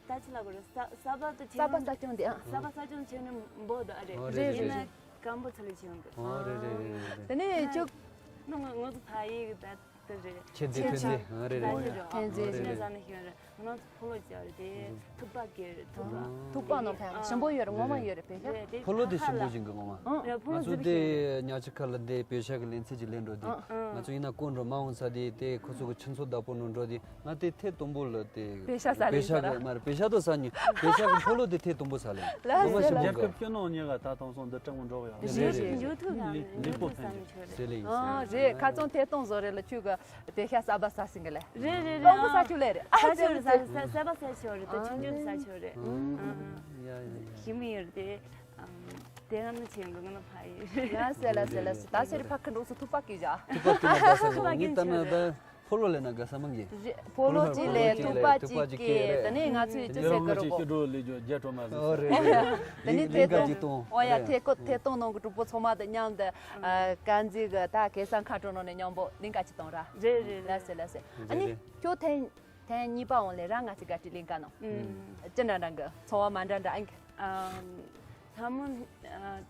ད་ཅི་ལ་གོ་རེད། ས་ས་པ་དུ་ཆེ་ས་པ་ཡོང་ས་སྐྱོང་དེ་ཨ། ས་པ་ས་སྐྱོང་ཆེ་ནི་འབོ་དུ་ཨ་རེད། ཨོ་རེད་རེད་ཡིན་ན་རེད། སྐམ་པོ་ཚི་ལེ་ཆེ་ཡོང་གི་ཨོ་རེད་རེད་རེད་རེད། དེ་ནས་ཁྱོད། ན་ང་ང་ཚོ་ཕ་ཡུལ་གི་ད། དེ་རེད། ཁྱེད་འདི་ཐོན་རྫས། ཨ། རེད་རེད། ཐོན་རྫས་རེད། ཐོན་རྫས་རེད། ཁྱེད་ས་ནས་ཤེས་རེད། ང་རང་ཚོ་ཕོ་ལོ་རྒྱག་རེད་དེ། ཐུག་པ་གི་རེད། ཐུག་པ། ཐུག་པ་ནང་ཕན་ཞིམ་པོ་ཡོད་རེད། ངོ་མ་ཡོད་རེད། བེ་ཤ། ཕོ་ལོ་དེ་ཞིམ་པོ་ཞིག་གི། ངོ་མ། ཕོ་ལོ། ང་ཚོ་དེ་ཉག་ཆུ་ཁ་ལ་དེ་བེ་ཤ་གི་ལེན་ཚད་ཅིག་ལེན་འགྲོ་དེ། ང་ཚོ་ཡིན་ན་ཀོ་འགྲོ་མ་འོང་ས་དེ། དེ་ཁོ་ཚོ་གི་ཆུ་མཚོ་བདག་པོ་ནང་འགྲོ་དེ། ང་དེ་ཐེངས་དང་པོ་ལ་དེ། བེ་ཤ་ཟ་ལེ་བེ་ཤ་ཡིན་པ་རེད། གི་མ་རེད། བེ་ཤ་དང་ཟ་མྱོང་། བེ་ཤ་གི་ཕོ་ལོ་དེ་ཐེངས་དང་པོ་ཟ་ལེ། ལ་ངོ་མ་ཟེ་ཞིམ་ལ་པོ་གི། རྒྱལ་ཁབ་སྤྱི་ནང་ཉེ་ག་ད་དང་སོང་འདི་སྤྲང་མོ་འགྲོ་གི་ཡོད། རེད་རེད། ཡུ་ཐུབ་ནང་ལེགས་པོ་ཕན། ཟེ་ལེ་ཡིན། ཨ། རེད། ཁ་ཚོན་ཐད་གཏོང་བཟོ་རེད་ལ། ཁྱོད་གི་བེ་ཤ་གསར་པ་ཟ་ཟིན་གི་ལེ། རེད་རེད་རེད། སྤྲང་པོ་ཟ་ཆོག་ལེ་རེད། ཨ། ཟ་ཆོག་རེད། ཟ་ཟ་ཟ་པ་ཟ་ཆོག་རེད། ད་ཆུང་ཆུང་ཟ་ཆོག་རེད། ཨ། ཡ་ཡ་ཡ། ཞིམ་ཡོད་རེད་དེ། དེ་ང་ནི་ཆེན་གི་ང་ནི་ཕ་ཡི། ལ་ཟེ་ལ་ཟེ་ལ་ཟེ། ད་ཟེར་ཕ་ཁི་འགྲོ་སོ། ཐུག་པ་གི་བཞག་ཐུག་པ་གི་ལ་ཟ་ས། ཐུག་པ་གི་ངི་ད་ན་ད། ཕོ་ལོ་ལེན་ན་དགའ་ས་མང་གི། རེད། ཕོ་ལོ་གཅིག་ལས། ཐུག་པ་གཅིག་གི། དེ་ནས་ང་ཚོས་ཅི་ཟེར་གི་རོ་གོ། ཨོ་རེད་རེད། དེ་ནས་ཐད་གཏོང་། ཨོ་ཡ། ཐད་གཏོང་། ཐད་གཏོང་ནང་གི་གྲོགས་པོ་ཚང་མ་དང་མཉམ་དུ། ཨ། དཀར་མཛེས་གི་ད་གེ་སར་མཁའ་འགྲོ་ནང་ནས་མཉམ་པོ་གླིང་ག་ཅིག་གཏོང་ར། རེད་རེད། ལ་ཟེ་ལ་ཟེ། ཨ་ནི་ཁྱོད་ཐེངས་ཐེངས་གཉིས་པ་འོང་ལེ་ར། ང་ཚོ་དགའ་སྤྲོའི་གླིང་ག་ནང་ཅི་འདྲ་འདྲ་གི། ཚོར་བ་མ་འདྲ་འདྲ་ཨང་གི། ཨ། ཐ་མ།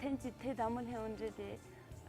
ཐེངས་གཅིག་ཐེངས་དང་པོ་ལྷན་འོང་འདྲི་དེ།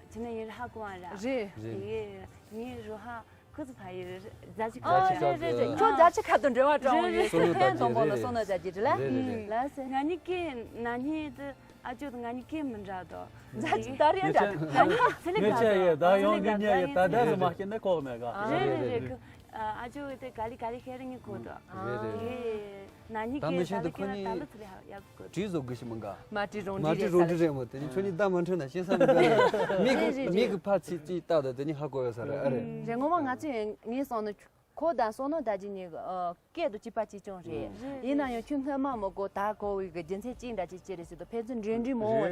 ཁྱེད་ནི་ཡིན་ཧ་གོ་བ་ར། རེད། དེ་ངའི་རུ་ཧ། ཁོ་ཚོ་ཕ་ཡུལ་རྫ་ཆུ་ཁ། ཨ། རེད་རེད་རེད། ཁྱོད་རྫ་ཆུ་ཁ་དང་འབྲེལ་བ་དྲང་བོ་ཡོད། སོ་ནོ་ཐེངས་དང་པོ་ལ་སོ་ནོ་རྫ་རྒྱུད་རེད་ལ། རེད་རེད་རེད། ལ་ཟེ། ང་གཉིས་ཀའི་ན་ནིང་དུ་ཨ་ཅོ་དང་ང་གཉིས་ཀའི་མི་འདྲ་དོ། རྫ་ཆུ་ད་རེད་འདྲ། ང་གཉིས་ཚེ་ལས་ངས་འདྲ་ཆ་ཡས་དོ། ད་ཡོང་གི་ཉལ་ཡས། ད་ད་རུ་མ་སྐྱེས་ན་ཁོག་མེད་ག། རེད་རེད་རེད། ཨ་ཅོ་དེ་ག་ལི་ག་ལི་ཤེས་རེད། ངས་གོ་དོ། རེད་རེད་རེད། ན་ནིང་ད་མི་གི་ཤེས་ད་ལི་ཁྱེད་ན་ད་ལི་ཚེ་ལས་ཡག་གོ། བྲིས་བཟོ་དགོས་ཤི་མིན་ག། མ་བྲིས་རང་བྲིས་རེད། མ་བྲིས་རང་བྲིས་རེད་མོ། དེ་ནི་ཁྱོད་ནི་ད་མ་འཕྲོད་ན་ཤེས་ས་མི་ག་རེད། མིག་གི་མིག་གི་ཕར་ཚིག་ཅིག་བལྟ་དང་དེ་ནི་ཧ་གོ་ཡོད་ས་རེད། ཨ་རེད། རེད། ངོ་མ་ང་ཚོས་ངའི་བསམ་ན་ཁོ་དང་བསོད་ནམས་དར་རྒྱས་གཉིས་ཀྱི་སྐད་དུ་གཅིག་པ་གཅིག་རྐྱང་རེད། ཡིན་ན་ཡང་ཁྱོད་སྔོན་མ་མི་གོ་ད་གོ་བའི་གི་རྒྱུ་མཚན་གཅིག་འདྲ་ཅིག་ཅི་རེད་ཟེར་དུས་ཕན་ཚུན་འབྲེལ་འདྲིས་མང་བོ་བྱ།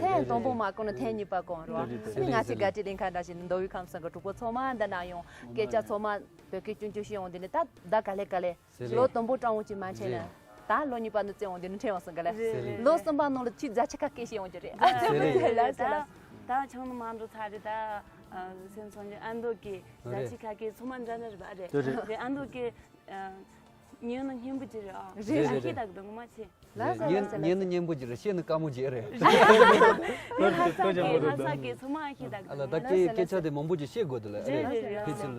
ཐེངས་དང་པོ་མ་གོ་ན་ཐེངས་གཉིས་པ་གོ་རོ། ཨ་ནི་ང་ཚོའི་དགའ་སྤྲོའི་གླིང་ག་འདྲ་ཞིག་ནི་མདོ་དབུས་ཁམས་གསུམ་གྱི་གྲོགས་པོ་ཚང་མ་འདི་ན་ཡོང་། སྐད་ཆ་ཚང་མ་བོད་སྐད་ཆུང་ཆུང་བཤད་ཡོང་། འདི་ནི་ད་ད་ག་ལེ་ག་ལེ། ཟེར་ལེ། ལོ་དང་པོ་སྤྲང་བོ་ཅིག་མ་འཕྲད་ན། རེད། ད་ལོ་གཉིས་པ་ནི་བཙན་འོང་དེ་ནི་འཕྲད་འོང་སོང་ག་ལེ། ཟེར་ལེ། ལོ་གསུམ་པ་ནང་ལ་ཁྱི་རྫ་ཆུ་ཁ་སྐད་བཤད་འོང་གི་རེད། ཟེར་ལེ། ཟེར་ལེ། ཟེར་ལེ། ད་ད་ཆང་ནི་མ་འགྲོ་ཚར་རེད་ད། སེམས་ཚོང་ཅན་ཨ་མདོ་གི་རྫ་ཆུ་ཁ་སྐད་ཚང་མ་འདྲ་ནི་རེད་པ། རེད། དེ་རེད། རེད། ཨ་མདོ་གི་ཉོས་ནི་སྙན་པོ་ཅིག་རེད་ཨ། རེད་རེད། ཨ་ཁྱི་རེད། དག་དུ་ངོ་མ་ཆེ། ལ་ཟེར་ལ་ཟེར་ལ་ཉན་ཟེར། ཉན་ནི་སྙན་པོ་ཅིག་རེད། བཤད་ནི་དཀའ་མོ་ཅིག་རེད། ལྷ་ས་གི་ལྷ་ས་གི་ཚང་མ་ཨ་ཁྱི་དག་དུ། ཨ་ལ་ད་སྐད་སྐད་ཆ་དེ་མང་པོ་ཅིག་བཤད་དགོས་དེ་ལ། རེད་རེད་རེད། ཕི་ཚིལ་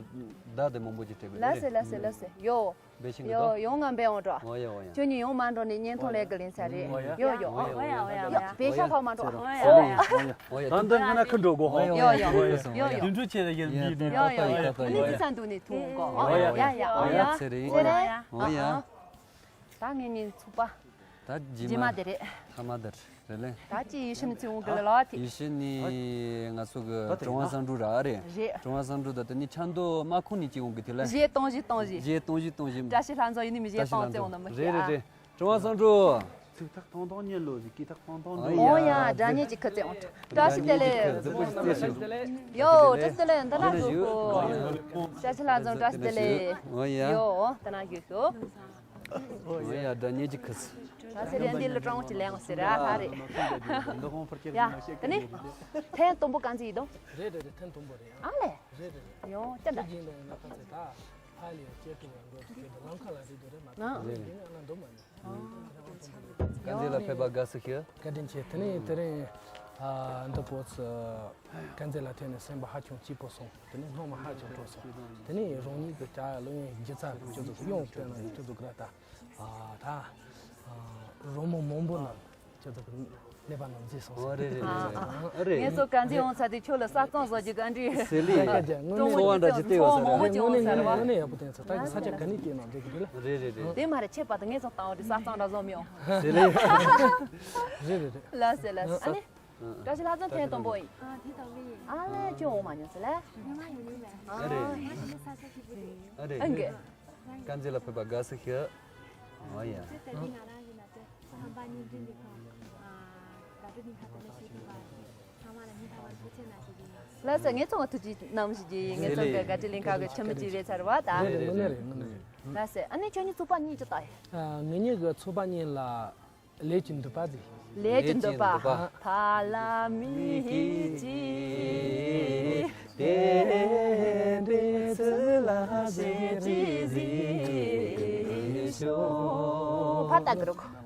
བདག་དེ་མང་པོ་ཅིག་སྤྲད་དགོས་ལ་ཟེར་ལ་ཟེར་ལ་ཟེར། ཡོ། བེ་ཤིང་གི་ཡོ་དོ། ཡོང་ང་འབད་འོང་འགྲོ། ཨོ་ཡ་ཨོ་ཡ། ཁྱོད་གཉིས་ཡོང་མ་འགྲོ་ནས་བརྙན་ཐུང་ལས་ཀི་ལིན་ས་རེད། ཨོ་ཡ། ཡོ་ཡོ། ཨོ་ཡ་ཨོ་ཡ། ཡ་བེ་ཤ་ཕག་མ་འགྲོ། ཨོ་ཡ་ཨོ་ཡ། ད་འདི་ང་ན་ཁི་འགྲོ་གོ། ཨོ་ཡ་ཡོ་ཡོ། ཡོ་ཡོ། དུས་འཕྲོད་ཆེ་ལ་ཡར་འདི་འདི་ཡོ་ཡོ། ཨ་ནི་ཅི་ས་འདུག་ནས་ཐུང་གོ། ཨོ་ཡ་ཡ་ཡ། ཨོ་ཡ། ཚེ་རིང་། ཨོ་ཡ། ད་ངེད་གཉིས་ཚུགས་པ། ད་རྗེས་མ་རྗེས་མ་དེ་རེད། ཐ་མ་དེ་རེད་ལེ། ད་ཅི་ཡེ་ཤེས་ནི་ཚེ་འོང་གི་ལ་ལ་བ་དེ། ཡེ་ཤེས་ནི་ང་ཚོ་གི་ཀྲོང་ཧྭ་བསམ་འགྲུབ་ར་རེད། རེད། ཀྲོང་ཧྭ་བསམ་འགྲུབ་ད་དེ་ནི་ཆབ་མདོ་དམག་ཁོངས་ནས་ཅི་འོང་གི་དེ་ལ། གཞས་གཏོང་གཞས་གཏོང་གཞས། གཞས་གཏོང་གཞས་གཏོང་གཞས། བཀྲ་ཤིས་ལྷ་འཛོམས་ཡིན་ནི་མི་གཞས་གཏོང་བརྩི་འོང་ནི་མི། རེད་རེད་རེད། ཀྲོང་ཧྭ་བསམ་འགྲུབ། ཚིག་ཐག་ཐུང་ཐུང་ཉན་ལོ་ཟིག་གི་ཐག་ཐུང་ཐུང་ཨོ་ཡ། ཨོ་ཡ། སྒྲ་སྙན་གྱི་ཁུ་ཚེ་འོང་། བཀྲ་ཤིས་བདེ་ལེགས། ཡོ། བཀྲ་ཤིས་བདེ་ལེགས། འདི་ན་ཞུ། བཀྲ་ཤིས་ལྷ་འཛོམས་བཀྲ་ཤིས་བདེ་ལེགས། ཨོ་ཡ། ཡོ། འདི་ན་ཞུ་ཞུ། ཨོ་ཡ། སྒྲ་སྙན་གྱི་ཁུ་ཚེ། ད་ཟེར་ཡ་འདི་ལ་སྤྲང་བོ་ཅིག་ལེན་འོང་ཟེར་ར་ཧ་རེ། ཡ། དེ་ནི། ཐེངས་དང་པོ་གང་ཚེ་ཡིན་དོ། རེད་རེད་རེད། ཐེངས་དང་པོ་རེད་ཨ། ཨ་ལེ། རེད་རེད་རེད། ཡོ། ཅི་འདྲ། ཡིན་ལ་ཡིན་ན་ཁ་ཚེ་ད། ཧ་ལེ་ཡ་སྐྱེ་ཐུབ་པ་འགྲོ་ཐུབ་ཀྱི་འདུག་ལམ་ཁ་ལ་རེད་འདུག་རེད་མ་གཏོགས། རེད། ཡིན་ན་ན་འདུག་མ་ནི། དཀར་མཛེས་ལ་ཕེབས་པ་དགའ་བསུ་ཞུ། བཀའ་དྲིན་ཆེ། དེ་ནས་དེ་རིང་ཨ་འདི་བོ་ཚོ་དཀར་མཛེས་ལ་ཐོན་ནས་སེམས་པ་ཧ་ཅང་སྐྱིད་པོ་སོང་། དེ་ནས་སྣང་བ་ཧ་ཅང་སྤྲོ་སོང་། དེ་ནས་རང་ཉིད་ཀྱི་ལྕགས་ལུང་བའི་སྒྱུ་རྩལ་ཁྱོད་ཚོ་གི་ཡོང་བསྟན་ན་ཁྱོད་ཚོ་གི་ར་ད་ཨ་ད་ཨ་རོལ་མོ་མང་པོ་རྣམས་ཁྱོད་ཚོ་གི་ཀླད་པ་ནང་འཛུལ་སོང་ཟེར། ཨོ་རེད་རེད་རེད་རེད། ཨ་རེད། ངས་ཚོ་དཀར་མཛེས་ཡོང་ཚར་དུས་ཁྱོད་ལ་ས་གཙང་བཟོ་རྒྱུ་ག་འདྲི། ཟེར་ལེ། ཨ་ཅག་དངོས་གནས་ཚོར་བ་འདྲ་ཅིག་སྟེར་བ་ཚོར་བ་ཟེར་བ། མང་པོ་ཅིག་ཡོང་ཚར་བ། དངོས་གནས་ཡག་པོ་བསྟན་ཚར། ད་གི་ས་ཆ་ག་ནས་སྐྱེས་ནང་འདྲ་གི་འདུག་ལ། རེད་རེད་རེད། དེ་མ་རེད། ཁྱད་པར་དུ་ངས་ཚོ་བཏང་བ་དེ་ས་གཙང་འདྲ་བཟོ་མི་ཡོང་། ཟེར་ལེ། རེད་རེད་རེད། ལ་ཟེར་ལ་ཟེར། ཨ་ནི། བཀྲ་ཤིས་ལྷ་འཛོམས་ཐེངས་དང་པོ་ཡིན། ཨ་ཐེངས་དང་པོ་ཡིན། ཨ་ལས་ཁྱོད་འོང་མ་མྱོང་ཟེར་ལ། ཉི་མ་ཡོང་ཡིན་མེད། ཨ་རེད། ཨ་ནི་ས་ཆ་སྐྱིད་པོ་རེད། ཨ་རེད། ཨང་གི། དཀར་མཛེས་ལ་ཕེབས་པ་དགའ་བསུ་ཞུ། ཨོ་ཡ། ད་ལྟ་ང་རང་ཡིན་ན་ཏེ་ཧམ་པ་གཉིས་འཛིན་གྱི་ཁོང་། ཨ་ད་ལྟ་འདི་ཁ་ཏོན་ཞུས་ཐུབ་པ་ཚང་མ་ལ་སྙིང་ཐག་པ་ཐུགས་རྗེ་གནང་ཞུ་གི་ཡིན། ལགས་སོ། ངས་ཚང་མ་ཐུགས་རྗེ་གནང་ཞུ་གི་ཡིན། ངས་ཚང་གི་དཀར་མཛེས་གླིང་ཁ་གི་ཁྱིམ་མི་གཅིག་རེད་ཚར་བ་ད། རེད་རེད། དངོས་གནས་རེད། དངོས་གནས་རེད། ལགས་སོ། ཨ་ནི་ཁྱོད་གཉིས་ཚོགས་པ་གཉིས་ཅི་ལྟ་ཡིན། ཨ་ངེད་གཉིས་ཀྱི་ཚོགས་པ་གཉིས་ལ། ལས་ཀྱི་འདོད་པ་ཟེར། ལས་ཀྱི་འདོད་པ། ཕ་ལ་མི་གཅིག་དེ་འདྲའི་ཚུལ་ལ་ཞེ་ཅི་གཟིགས་ཤོག་ཕ་ལྟ་གི་རོགས།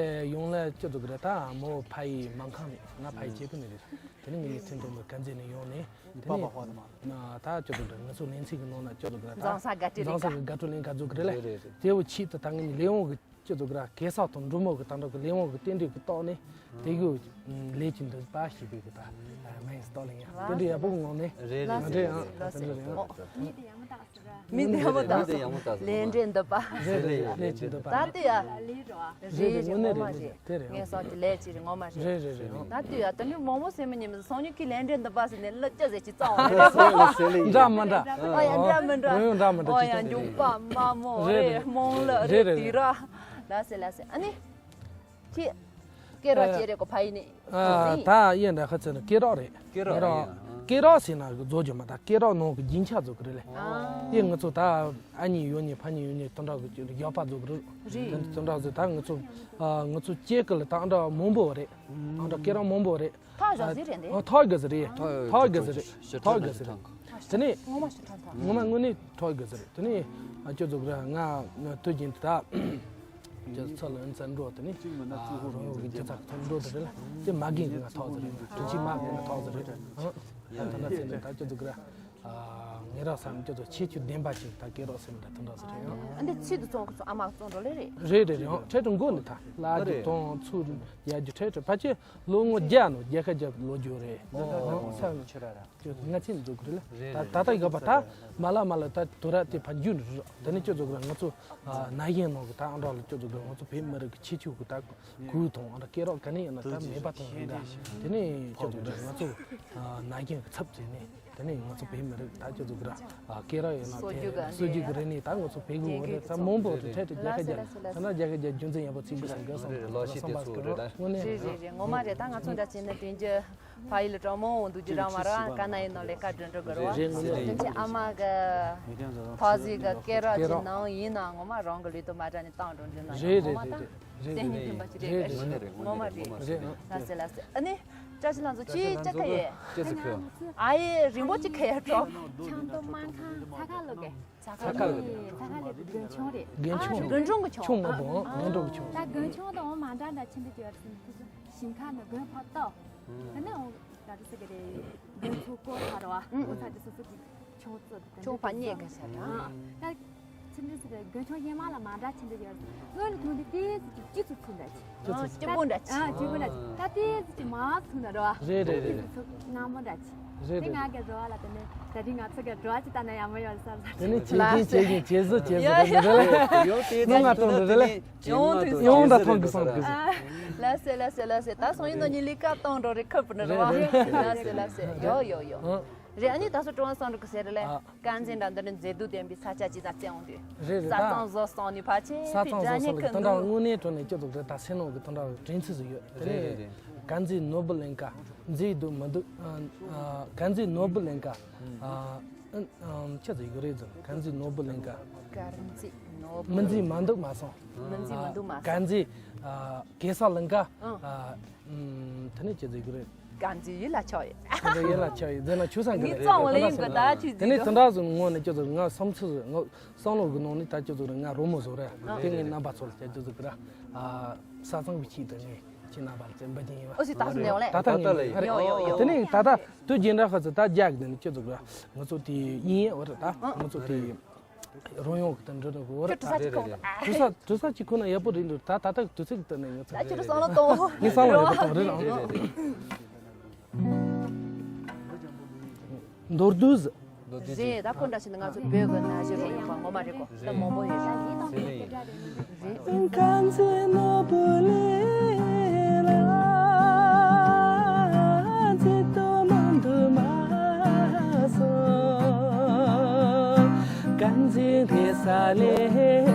ནས་ཡོང་ལ་ཅི་ཟེར་གི་རེད། ད་མོ་ཕ་ཡི་མང་ཁང་ནས། ང་ཕ་ཡི་སྐྱེ་ཕུ་ནས་རེད། དེ་ནས་ངེད་གཉིས་ཐེངས་དང་པོ་དཀར་མཛེས་ནས་ཡོང་ནས། དེ་ནས་ད་ཅི་ཟེར་གི་རེད། ང་ཚོ་ལེ་ཚན་གི་ནང་ན་ཅི་ཟེར་གི་རེད། ད་རྫོང་གསར་དགའ་སྤྲོའི་ལྷན་ཁང་ཟེར་གི་རེད་ལ། རེད་རེད། དེ་བོ་ཆེད་དུ་ད་ངེད་གཉིས་ལས་དབང་གི་ཅི་ཟེར་གི་རེད། གེ་སར་དང་འབྲུག་མོ་གི་ད་འདྲ་གི་ལས་དབང་གི་རྟེན་འབྲེལ་གི་ཐོག་ནས་དེ་གི་ལས་ཀྱི་འདོད་པ་ཞེས་པའི་གི་ད་མིང་ཞིག་བཏགས་ལ་ཡ། རྟེན་འབྲེལ་ཡག་པོ་གི་ངང་ནས། རེད་རེད། ང་འདྲ་ཡང་ད་དེ་འདྲ་རེད། ཨ། མི་དེ་ཡག་མོ་བཏགས་སོང་། མི་དེ་ཡག་མོ་བཏགས་སོང་། ལས་འབྲས་འདོད་པ། རེད་རེད། ལས་ཀྱི་འདོད་པ། ད་དེ་ཡ། རེད་རེད། རེད་རེད། ངོ་མ་རེད། དེ་རེད། ངས་སོགས་ཀྱི་ལས་ཀྱི་རེད། ངོ་མ་རེད། རེད་རེད་རེད། ད་དེ་ཡ། ད་ནི་མང་པོ་སེམས་མི་ཉན་མི་སོང་ཉུལ་གྱི་ལས་འབྲས་འདོད་པ་ཟེར་ནས་ལབ་ཅི་ཟེར་གྱི་རྩ་བ་རེད། འདྲ་མི་འདྲ། ཨོ་ཡ། འདྲ་མི་འདྲ། ཨོ་ཡ། འདྲ་མི་འདྲ། ཨོ་ཡ། འཇུག་པ་དམའ་མོ་རེད། རྨོངས་ལ་རེད། དུས་ར། ལ་སེ་ལ་སེ། ཨ་ནི། ཁྱེད། སྐེ་རགས་ཅི་རེད་གོ་ཕ་ཡི་ནི། ཨ། ད་ཡིན་འདྲ་ཁ་ཚོན་ནི་སྐེ་རགས་རེད། སྐེ་རགས། སྐེ་རགས་ཟེར་ན་གི་རྫོགས་རྒྱུ་མ། ད་སྐེ་རགས་ནང་གི་རྒྱན་ཆ་རྫོགས་གི་རེད་ལ། ཨ། དེ་ང་ཚོ་ད་ཨ་མྱེས་ཡོད་མྱེས་ཕ་མྱེས་ཡོད་མྱེས་དེ་འདྲ་གི་ཡག་པ་རྫོགས་གི་རེད། རེད། དེ་འདྲ་ཟེར། ད་ང་ཚོ། ཨ། ང་ཚོ་སྐྱེ་གི་ལ་ད་ཨ་འདྲ་མང་པོ་རེད། ཨ་འདྲ་སྐེ་རགས་མང་པོ་རེད། ཐག་བཞག་ཟིག་རེད་འདི། ཨ། ཐག་གི་ཟིག་རེད། ཐག་གི་ཟིག་རེད། ཐག་གི་ཟིག་རེད། དེ་ནས། ངོ་མ་ཞིག་ཐག་ཐག་ངོ་མ་དངོས་གནས་ཐག་གི་ཟིག་རེད། དེ་ནས། ཨ། ཅོ་ཙོ་གི་ར་ང་དུས་རྒྱུན་དུ་ད། ཅོ་ཚོ་ལ་ཨིན་ཚ་འགྲོ། དེ་ནས། ཨ། རོ་གི་ཅོ་ཚ་ཚོ་འགྲོ་དེ་རེད་ལ། དེ་མ་རྒན་གི་ང་ཐག་ཟིག་རེད། དྲིན་ཆེན་མ་གི་ང་ཐག་ཟིག་རེད། ཨ། ད་ད་ཚེ་ད་ཅོ་ཙོ་གི་ར། ཨ། ངེད་རང་བསམ་ཅོ་ཙོ་ཁྱད་ཆོས་ལྡན་པ་ཅིག་ད་སྐེ་རགས་ཟེར་ན་ད་དེ་འདྲ་ཟིག་རེད། ཨ། འདི་ཚིག་ཏུ་བཙོང་གི་ཚོ་ཨ་མ་བཙོང་འགྲོ་ལེ་རེད། རེད་རེད་རེད། འཕྲལ་དུ་མགོ་ནི་ད་ལ་རྒྱུ་དང་ཚུར་ཡར་རྒྱུ་འཕྲལ་དུ་ཕལ་ཆེར་ལོ་ངོ་བརྒྱ་ནང་བརྒྱ་ཁ་བརྒྱ་ལོ་རྒྱུ་རེད། ཨོ། ས་ནི་ཆུ་ར་ར། ང་ཚོའི་འཛུགས་རེད་ལ། རེད་ད་རེད། ད་ལྟ་ཡོད་པ་ད་མ་ལ་མ་ལ་ད་དུ་ར་དེ་ཕར་རྒྱུ་ནི་རེད། དེ་ནས་ཅོ་ཙོ་གི་ར་ང་ཚོ་ན་གཞོན་ནང་གི་ད་ཨ་འདྲ་ལ་ཅོ་ཙོ་གི་ང་ཚོ་བོད་མི་རིགས་ཀྱི་ཁྱད་ཆོས་གི་ད་གོས་དང་ཨ་འདྲ་སྐེ་རགས་ག་ནས་ཡིན་ན་ད་མེད་པ་དང་ཡིན་ད། དེ་ནས་ཅོ་ཙོ་གི་ར་ང་ཚོ་ན་གཞོན་གི་ཚབ་བྱས་ནས། དེ་ནས་ང་ཚོ་བོད་མི་རིགས་ད་ཅོ་ཙོ་གི་ར་སྐེ་རགས་ཡོད་ན་སྲོལ་རྒྱུན་གི་སྲོལ་རྒྱུན་གི་རེད་ནི། ད་ང་ཚོ་བོད་གི་ངོ་རེད། ད་མང་པོ་རེད། འཕྲལ་དུ་རྒྱལ་ཁ་རྒྱ་ད་ན་རྒྱལ་ཁ་རྒྱ་རྒྱུན་འཛིན་ཡག་པོ་བྱེད་དགོས་བསམ་གི་བསམ་གི་བསམ་པ་གི་རེད། དངོས་གནས། རེད་རེད་རེད། ངོ་མ་རེད། ད་ང་ཚོ་འདྲ་བྱས་ན་དེང་རྒྱུ་ཕ་ཡུལ་ལ་གྲོགས་མོ་འོང་འདུག་རྒྱུ་རང་མ་རང་དཀའ་ན་ཡིན་ནོ་ལས་ཀ་འགྲོ་འགྲོ་གི་རེད་བ། རེད་རེད། དེང་ཆེ་ཨ་མ་གི་ཐོག་ཟིག་གི་སྐེ་རགས་ཀྱི་ནང་ཡིན་ན་ངོ་མ་རང་གི་ལུས་དུ་མ་དྲག་ནས་བཏང་འགྲོ་འདྲི་ན་ཡང་ངོ་མ་ད་རེད་རེད། སེམས་ཉིད་མཐུན་པ་ཅིག་རེད། རེད་རེད། ངོ་མ་རེད། རེད། ལ་སེ་ལ་སེ། ཨ་ནི། བཀྲ་ཤིས་ལྷ་མཚོ་ཅི་ཅི་ཁ་ཡེ། ཅི་ཟེར་ཁྱོད། ཨ་ཡེ་རིང་པོ་ཅི་ཁ་ཡེ་གྲོགས། ཆང་དུ་མ་ཁང་ཚ་ཁ་ལོ་གེ། ཚ་ཁ་ལོ་གེ། ཚ་ཁ་ལོ་གེ་དགོན་ཆུང་རེད། དགོན་ཆུང་། དགོན་གྲོང་གི་ཆུང་། ཆུང་མ་བོ་དགོན་གྲོང་གི་ཆུང་། ད་དགོན་ཆུང་དང་འོ་མ་འདྲ་འདྲ་ཆེན་པོ་ཅིག་ཡོད་རེད། ཞིང་ཁ་ནི་དགོན་ཕ་ཏོ། ཨ་ནི་འོ་ད་དུ་ཟེར་གི་རེད། དགོན་ཚོ་སྐོར་ཕ་རོ་ཨ། འོ་ཚ་དུ་སོ་སོ་གི་ཆུང་ཚོ་དེ་ཆུང་ཕ་གཉིས་ཀ་ཤ་ར། ད་ཆེན་པོ་ཟེར་དགོན་ཆུང་ཡན་མ་ལ་མ་འདྲ་ཆེན་པོ་ཡོད་རེད། སྔོན་ལ་མཐོང་དུས་ཏི་ཙི་ཅིག་སྐྱིད་ཚུལ་ཚུལ་འདྲ་ཅིག་ཨ། སྐྱིད་པོ་འདྲ་ཅིག་ཨ། སྐྱིད་པོ་འདྲ་ཅིག་ད་ཏི་ཙི་ཅིག་མང་ཚུལ་འདྲ་རེད་བ། རེད་རེད་རེད། ཏི་ཙི་ཚུལ་སྔ་མོ་འདྲ་ཅིག་རེད་དེ་རེད། ང་གི་འགྲོ་བ་ལ་དེ་ནས་ད་རིང་ང་ཚོ་གི་འགྲོ་བ་ཅིག་ལྟ་ན་ཡག་མོ་ཡོད་བསམ་ས། དེ་ནས་བྱེད་ཀྱིན་བྱེད་ཀྱིན་བྱེད་ཟི་བྱེད་ཟི་རེད་རེད། ཡོང་ཏི་ཙི་ང་ཏོང་རེད་རེད། ཡོང་ཏི་ཙི་ཡོང་ད་ཐོང་གི་སོང་གི། ལ་སེ་ལ་སེ་ལ་སེ། ད་སོང་ཡིན་ནོ་ཉི་ལི་ཀ་ཏོང་འགྲོ་རེད། ཁབ་ནི་རེད་བ། རེད་རེད། ལ་སེ་ལ་སེ། ཡོ་ཡོ་ཡོ། རེད། ཨ་ནི་ད་སོ་ཀྲོང་སང་རུ་གི་ཟེར་རེད་ལེ། ཨ། དཀར་མཛེས་འདྲ་འདི་ནི་མཛེས་སྡུག་ལྡན་པའི་ས་ཆ་ཅིག་ད་བཙལ་འོང་དུས། རེད་རེད། ས་ད་གཙང་བཟོ་སོང་ནི་ཕལ་ཆེར་ས་དེ་གཙང་བཟོ་སོང་ནི་དེ་འདྲ་དངོས་གནས་དྲང་གནས་སྐྱོ་ཙོག་རེད། ད་སེམས་ནང་གི་དེ་འདྲ་དྲན་ཚུལ་ཟིག་ཡོད། དེ་རེད་ནས་རེད་རེད། དཀར་མཛེས་ནོར་བུ་གླིང་ཀ་མཛེས་སྡུག་མི་འདུག་ཨ། ཨ། དཀར་མཛེས་ནོར་བུ་གླིང་ཀ་ཨ། ཨ། ཨ། ཆི་ཟིག་ཡོད་རེད་ཟེར། དཀར་མཛེས་ནོར་བུ་གླིང་ཀ་དཀར་མཛེས་ནོར་བུ། མི་མཛེས་མ་འདུག་མ་སོང་། མི་མཛེས་མ་འདུག་མ་སོང་། དཀར་མཛེས། ཨ། གེ་སར་གླིང་ཀ་ཨ། ཨ། ཨ། དེ་ནས་ཅི་ཟེར་གི་རེད། དཀར་མཛེས་ཡིད་ལ་ཆགས་ཡོད། དེ་འདྲ་ཡིད་ལ་ཆགས་ཡོད་ཟེར་ན་ཆོས་སང་གི་ངའི་རེད། རྩ་བ་ལ་ཡིན་གི་ད་ཆི་དེ་ནས་ཟེར་དེ་འདྲ་ཟེར་ངོ་ནས་ཅི་ཟེར། ང་བསམ་ཚུལ་ང་བསམ་བློ་གི་ནང་ནས་ད་ཅི་ཟེར་ང་རོལ་མོ་བཟོ་རེད། ཨ། དེ་ངའི་རྣམ་པ་ཚོ་ལ་ཅི་ཟེར་གི་ར། ཨ། ས་ཚང་གི་ཆེད་དུ་ངས་ཁྱེད་རྣམ་པ་ལ་བཙན་པ་ཅན་ཡིན་པ། ཨོ་སི་ད་སུ་ནས་ཡོང་ལེ། ད་ལྟ་ངས་ཡོ་ཡོ་ཡོ་ཡོ། དེ་ནས་ད་ལྟ་དུས་རྒྱུན་འདྲ་ཁ་ཚོ་ད་རྒྱག་གི་དེ་ནས་ཅི་ཟེར་གི་ར། ང་ཚོ་དེ་ཡིན་ཡོད་རེད། ད་ང་ཚོ་དེ། རོལ་དབྱངས་ཀྱི་དང་འབྲི་རོགས་གོ་རེད། ཁྱོད་དྲི་ས་ཅིག་གོ་ད། དྲི་ས་དྲི་ས་ཅིག་ཁོ་ན་ཡག་པོ་རེད་འདུག་ད་ད་ལྟ་དུས་ཚོད་ཀྱི་སྟེང་ནས་ངས་ཚོད། ད་ཁྱོད་བསམ་བློ་གཏོང་། ངས་བསམ་བློ་ཡག་པོ་གཏོང་རེད་ཨང་། མདོར་བསྡུས། རེད། ད་ཁོ་འདྲ་ཞིག་ནི་ང་ཚོ་བོད་ཀྱི་ན་གཞོན་རོལ་དབྱངས་པ་ངོ་མ་རེད་གོ་ད་མང་པོ་ཡོད་རེད། དཀར་མཛེས་ནོར་བུ་གླིང་ལ་མཛེས་སྡུག་མང་དུ་མ་སོང་། དཀར་མཛེས་རེ་ས་ལེ་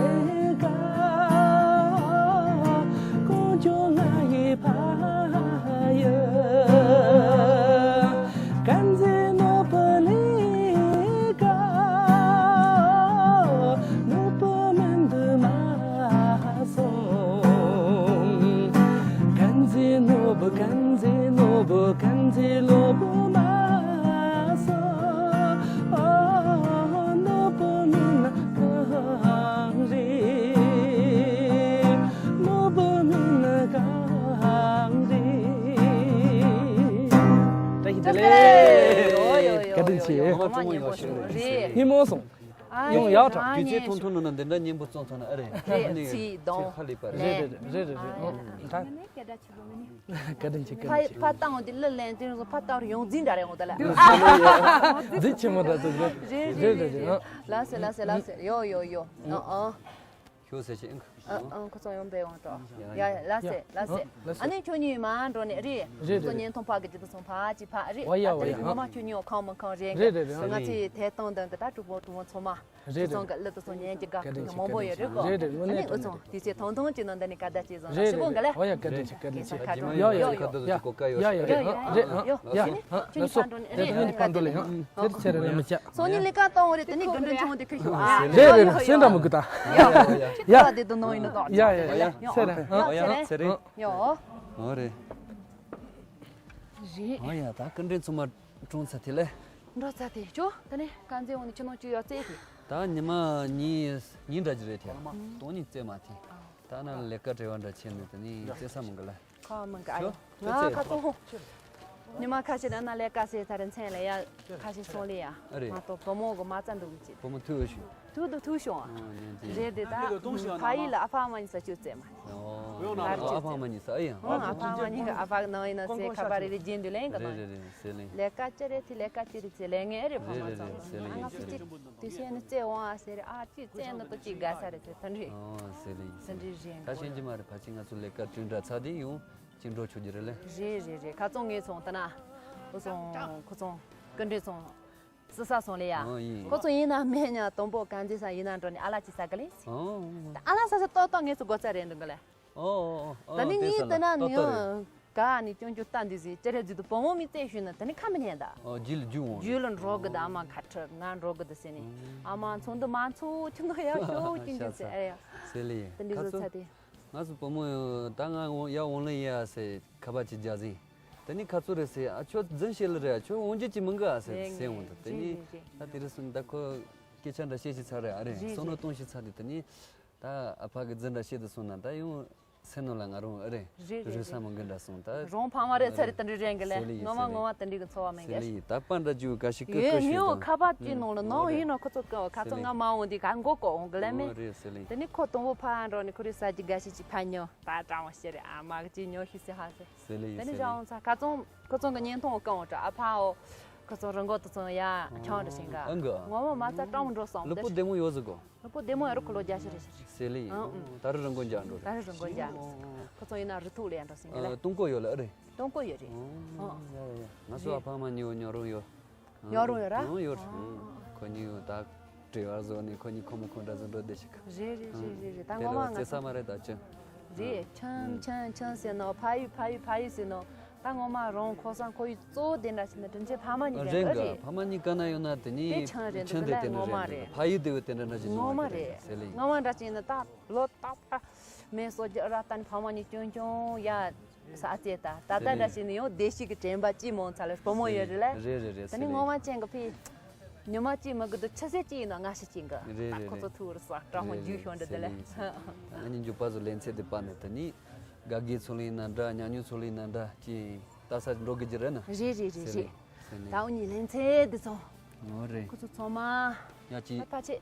ཀ་ཀོང་ཇོ་ང་ཡི་ཕ་ཡུལ། དཀར་མཛེས་ནོར་བུ་གླིང་ཀ་ནོར་བུ་མང་དུ་མ་སོང་། དཀར་མཛེས་ནོར་བུ། དཀར་མཛེས་ནོར་བུ། དཀར་མཛེས་ནོར་བུ་མ། མ་སྙན་པོ་བྱུང་རེད། སྙན་མོ་སོང་། ཨ་ཡོང་ཡག་དྲག་དུས་ཚོད་ཐུང་ཐུང་ནང་ན་འདི་འདྲ་སྙན་པོ་བཙོང་ཐུབ་ན་ཨ་རེད། རེད། ཚིག་གདངས། ཧ་ལས་པ་རེད། རེད་རེད་རེད་རེད་རེད། ཨ། བཀའ་དྲིན་ཆེ། བཀའ་དྲིན་ཆེ། ཕ་ཕ་བཏང་འོང་དེ་གླུ་ལེན་དུས་སོ་ཕ་བཏང་རུ་ཡོང་རྫིན་འདྲ་རེད་འོང་ད་ལ། རྫིན་ཆེན་མོ་འདྲ་ཚོ་རེད། རེད་རེད་རེད་རེད། ལ་སེ་ལ་སེ་ལ་སེ་ཡོ་ཡོ་ཡོ། ཨ་ཨ། ཞོ་ཟེར་ཆེ་ཨང་། ཨ་ཨང་ཁོ་ཚོ་ཡོང་པའི་དབང་དུ། ཡ་ཡ་ལ་སེ་ལ་སེ། ཨ་ནི་ཁྱོད་གཉིས་མ་འགྲོ་ནས་རེད། རེད་ཁོ་ཚོ་རེད། བརྙན་ཐུང་ཕག་གི་ཅི་ད་སོང་ཕ་ཅི་ཕ་རེད། ཨ་ཡ་ཨ་ཡ། ངོ་མ་ཁྱོད་གཉིས་ཁང་མི་ཁང་རེད་རེད་རེད། ང་ཚོའི་ཐད་གཏོང་དང་གི་ད་གྲོགས་པོ་གྲོགས་མོ་ཚང་མ། རེད་རེད། ཚང་གི་གླུ་དུ་སོང་ཉན་གྱི་དགའ་ཁུ་མང་པོ་ཡོད་རེད་གོ། རེད་རེད། དངོས་གནས་ཨ་ནི་འུ་ཚང་དུས་ཚོད་ཐུང་ཐུང་གཅིག་ནང་འདི་ནས་བཀའ་བརྡ་བྱས་སོང་། རེད་ཞེ་པོ་འགའ་ལས། ཨོ་ཡ་བཀའ་དྲིན་ཆེ། བཀའ་དྲིན་ཆེ། ཁ་ཁ་ཡོ་ཡོ་ཡོ་ཡོ་ཡ་ཡ་ཡ་ཡ་ཡ་ཡ། ཡོ་ཡོ་ཡོ་ཡོ། ཁྱོད་ནི་ཁ་འགྲོ་ནས་རེད། ཁྱོད་ནི་ཁ་འགྲོ་ལེ་ཡང་དེར་ཆེ་རེ་ལ་མི་བྱ། སོ་ནི་ལས་ཀ་གཏོང་བ་རེད། དེ་ནི་དགུན་འདྲེན་ཆུང་དེ་ཁུ་ཤོག་ཨ། རེད་རེད་རེད། སེམས་དྲག་མི་དགོས་ད། ཡ་ཡ་ཡ། ཡ་དེ་དུ་ནོ་ཡིན་ནོ་ཡ་ཡ་ཡ། ཚེ་རེད། ཡ་ཚེ་རེད། ཡོ། ཨོ་རེད། རེད། ཨོ་ཡ་ད་དགུན་འདྲེན་ཚང་མ་གྲོངས་ཚར་དེ་ལས། འགྲོ་ཚར་དེ་ཅོ། ད་ནི་དཀར་མཛེས་འོང་ནི་ཁྱི་ནོར་བཅུ་ཡོད་ཙེ་དེ། ད་ཉི་མ་གཉིས་གཉིས་འདྲ་ཅིག་རེད་དེ། སྟོང་ཉིད་རྩེ་མ་དེ། ད་ན་ལས་ཀ་བྲེལ་བ་འདྲ་བྱས་ནས་དེ་ནི་རྩེ་ས་མི་འགི་ལ། ཁ་མི་འགི་ཨ་ཡོ། ང་ཁ་ཏོ། ཉི་མ་ཁ་ཤས་ན་ན་ལས་ཀ་ཟེར་ད་རེ་མཚན་ལ་ཡ་ཁ་ཤས་སོང་ལེ་ཡ། ཨ་རེད། ང་ཏོ་བུ་མོ་གི་མ་རྩ་འདུག་གི་ཅི། བུ་མོ་ཐུག་ཤོག་ཐུག་དུ་ཐུག་ཤོག་ཨ་ཉན་ཅི། རེད་དེ་ད་ཕ་ཡི་ལ་ཨ་ཕ་མ་ཉི་ས་ཅུ་ཙེ་མ། ཨོ་ཨ་ཕ་མ་ཉི་ས་ཨ་ཡ། ཨ་ཕ་མ་ཉི་གི་ཨ་ཕ་གི་ནང་ཡིན་ན་ཟེ་ཁ་པར་རེ་རེ་རྒྱན་དུ་ལེན་གི་ནང་། རེད་རེད་རེད་ཟེ་ལེན། ལས་ཀ་ཅི་རེད་དེ་ལས་ཀ་ཅི་རེད་ཟེ་ལེན་ངེ་རེད་ཕ་མ་ཚང་། ཟེ་ལེན་ཨ་ང་ཚོ་ཟེ་ལེན། ཅི་དེ་བཤད་ནི་རྩེ་འོང་ཨ་ཟེ་རེད། ཨ་ཅི་རྩེ་ནི་ཏོ་ཅི་དགའ་ས་རེད་ཟེ་ད་འདྲི། ཨོ་ཟེ་ལེན་ཟེ་ད་འདྲི་རེད། ད་ཤེས་ཀྱི་མ་རེད། ཕ་ཅི་ང་ཚོ་ལས་ཀ་བསྐྲུན་འདྲ་ཚ་དེ་ཡོང་ཅི་འགྲོ་ཆོག་གི་རེད་ལེ། རེད་རེད་རེད། ཁ་ཚོང་ངེ་ཚོང་ད་ན། ཁོ་ཚོང་ཁོ་ཚོང་ཀུན་འདྲེ་ཚོང་། སི་ས་སོང་ལེ་ཡ། ཨོ་ཡིན། ཁོ་ཚོ་ཡིན་ན་མེད་ཉ་དང་པོ་གང་ཅི་ས་ཡིན་ན་འགྲོ་ནི་ཨ་ལ་ཅི་ས་ག་ལེ། ཨོ། ཨ་ལ་ས་ས་ཏོག་ཏོག་ངེ་ཚོ་སྒོ་རྩ་རེད་འདུག་ག་ལེ། ཨོ་ཨོ་ཨོ། ད་ནི་ངའི་ལྟ་ན་ནི་ཏོག་ཏོག་རེད། ག་ནི་ཅུང་ཅུང་ལྟ་འདི་ཟིག་ཅི་རེད་ཟིག་ཏུ་བུ་མོ་མི་བཙས་ཞུས་ན་ད་ནི་ཁ་མི་ཉན་ད། ཨོ་རྗེས་ལ་རྒྱུ་འོང་། རྗེས་ལ་འགྲོ་གི་ད་ཨ་མ་ཁ་ཁྲི་ང་འགྲོ་གི་ད་ཟེར་ནི། ཨ་མ་ཚོང་འདི་མ་ཚོ་ཁྱི་ནོ་ཡག་ཤོག་ཅུང་ཅུང་ཟེར་ཨེ་ཡ། ཟེར་ལེ་ཡིན། ད་འདི་ཁ་ཚོ་ཚོ་ཚ་དེ། ང་ཚོ་བུ་མོ་ད་ང་ཡར་འོང་ལེ་ཡ་ཟེར་ཁ་པར་ཅིག་རྒྱག་ཟིན། དེ་ནི་ཁ་ཚུར་རེད་ཟེར། ཨ་ཁྱོད་རྫུན་བཤད་ལེ་རེད། ཨ་ཁྱོད་འོང་རྒྱུ་ཅི་མི་འགའ་ཟེར་རེད་ཟེར་འོང་། ད་དེ་ནི་རེད་རེད་རེད། ད་དེ་རེད་སོང་ད་ཁོ་སྐད་ཆ་འདྲ་བཤད་ཅི་ཚར་རེད། ཨ་རེད་རེད་བསམ་བློ་རེད་གཏོང་ཞིག་ཚར་དེ་དེ་ནི་ད་ཨ་ཕ་གི་རྫུན་འདྲ་བཤད་དུ་སོང་ན་ད་ཡང་སེམས་ནང་ལ་ང་རང་ཨ་རེད་རེད་རེད་རེད་བསམ་མི་འགའ་འདྲ་སོང་ད། རང་ཕ་མ་རེད་ཚ་རེད་ད་འདྲི་རེད་འགའ་ལས། ཟེར་ལེ་ཡིན་ངོ་མ་ཟེར་ལེ། ངོ་མ་དེ་འདྲི་གི་ཚོར་བ་མི་ཟེར་ལེ་འགའ། ཡིན་ད་པ་འདྲ་རྒྱུ་ག་ཞིག་ཀི་ཡོད་ཀི་ཞིག་ཡོད་དང་། ཁ་པར་ཅི་ནང་ལ་ནང་ཡིན་ན་ཁོ་ཚོ་ཀི་ཁ་ཚོ་ང་མ་འོང་དེ་ག་མགོ་ཀོ་འོང་གི་ལས་མེད། ཨོ་རེད་ཟེར་ལེ་ཡིན། དེ་ནི་ཁོ་དང་པོ་ཕ་འགྲོ་ནི་ཁོ་རེ་ས་ཅི་ག་ཞིག་ཅི་ཕ་ཉོ། ད་དྲང་བ་ཤེས་རེད། ཨ་མ་གི་ཅིག་ཉོ་ཤི་སི་ཧ་སི། ཟེར་ལེ་ཡིན། དེ་ནི་ཟེར་ལེ་ཡིན། བྱང་ཚ་ཁ་ཚོང་ཁོ་ཚོང་གི་བརྙན་ཐུང་གང་འོང་དྲ་ཨ་ཕ་འོ། ཁོ་ཚོང་རི་མགོ་དུ་ཚོང་ཡ་ཁྱང་རེ་ཞིང་ག་ཨང་གི། ངོ་མ་མ་རྩ་སྤྲང་མོ་འགྲོ་སོང་ལུ་དེ། པོ་བདེ་མོ་ཡོད་ཟིག་གོ། ལུ་པོ་བདེ་མོ་ཡོད་རུ་ཁོ་ལོ་རྒྱ་ཤི་རེ་ཤི་རེ། ཟེར་ལེ་ཡིན། ཨང་ཨང་། ད་རུ་རི་མགོ་འཇག་འགྲོ་རེད། ད་རུ་རི་མགོ་འཇག་འགྲོ། ཁོ་ཚོང་ཡིན་ན་རི་ཐུག་ལ་ཡ་འགྲོ་སིང་ག་ལ། ཨ་ཏུང་ཀོ་ཡོད་ལ་ཨ་རེད། ཏུང་ཀོ་ཡོད་རེད། ཨང་། ཨང་། ཡ་ཡ་ཡ། ང་ཚོ་ཨ་ཕ་མ་གཉིས་ཉོ་རུང་ཡོད། ཡོད་རུང་ཡོད་ར། ཡང་ཡོད་རེད། ཨང་། ཁོ་གཉིས་ཡོད་ད། བྲེལ་བ་བཟོ་ནས་ཁོ་གཉིས་ཁོ་མོ་ཁོ་འདྲ་བཟོ་འགྲོ་བསྡད་ཤིག་རེད་རེད་རེད་རེད་རེད། ད་ངོ་མ་ང་ཚོ། རྩེ་ས་མ་རེད་ད་ཅི། རེད། ཁྱམ་ཁྱམ་ཁྱམ་ཟེར་ནོ་ཕ་ཡུལ་ཕ་ཡུལ་ཕ་ཡུལ་ཟེར་ནོ། ད་ངོ་མ་རང་ཁོ་སང་ཁོ་ཡུལ་གཙོ་བོ་དེ་འདྲ་ཞིག་ན་དྲིན་ཆེན་ཕ་མ་གཉིས་རེད་རེད་གི། ཕ་མ་གཉིས་ག་ན་ཡོད་ན་དེ་ནི་དེ་ཆང་རེད་ཆང་འདུག་དེ་ག་དེ་ལ་ནི་ངོ་མ་རེད། རེད། ཕ་ཡུལ་དེ་བས་དེ་འདྲ་འདྲ་ཞིག་ངོ་མ་ནོར་བ་རེད། ཟེར་ལེ་ཡིན། ངོ་མ་འདྲ་ཅིག་ཡིན་ན་ད་ལོ་ཏག་ཏག་མེ་སོ་རྒྱ་ར་ད་ནི་ཕ་མ་གཉིས་ཅུང་ཅུང་ཡ། ས་ཨ་ཙེ་ད་ད་ད་འདྲ་བྱས་ནས་ཡང་བདེ་སྐྱིད་ཀྱི་དྲན་པ་ཅི་མོ་ཚ་ལ་བུ་མོ་ཡོད་རེད་ལ། རེད་རེད་རེད། ད་ནི་ངོ་མ་ཅན་གྱི་ཕི། ཉི་མ་གཅིག་མི་དགོས་དུ་ཆུ་ཚོད་གཅིག་ཡིན་ན་ང་ཞིག་ཅིག་གི་རེད་ད་རེད་ཁོ་ཚོ་རེད། ཐུག་རུ་ས་སྐྲག་མོ་རྒྱུག་ཤོང་འདྲ་དེ་ལ། ང་གཉིས་འཇུག་པ་ཚོ་ལེན་ཚད་དེ་པ་ནས་ད་ནི། དགའ་དགའི་ཚོ་ལ་ཡིན་ན་འདྲ་ཉག་ཉོག་ཚོ་ལ་ཡིན་ན་འདྲ་ཅི། ལྟ་ས་འགྲོ་གི་ཅི་རེད་ན། རེད་རེད་རེད་ཟེར་ལེ་རེད། ཟེར་ནས། ད་འུ་གཉིས་ལེན་ཚད་དེ་ཚོ། ངོ་རེད། ཁོ་ཚོ་ཚང་མ། ཡ་ཅི། ཕ་ཕ་ཆེ།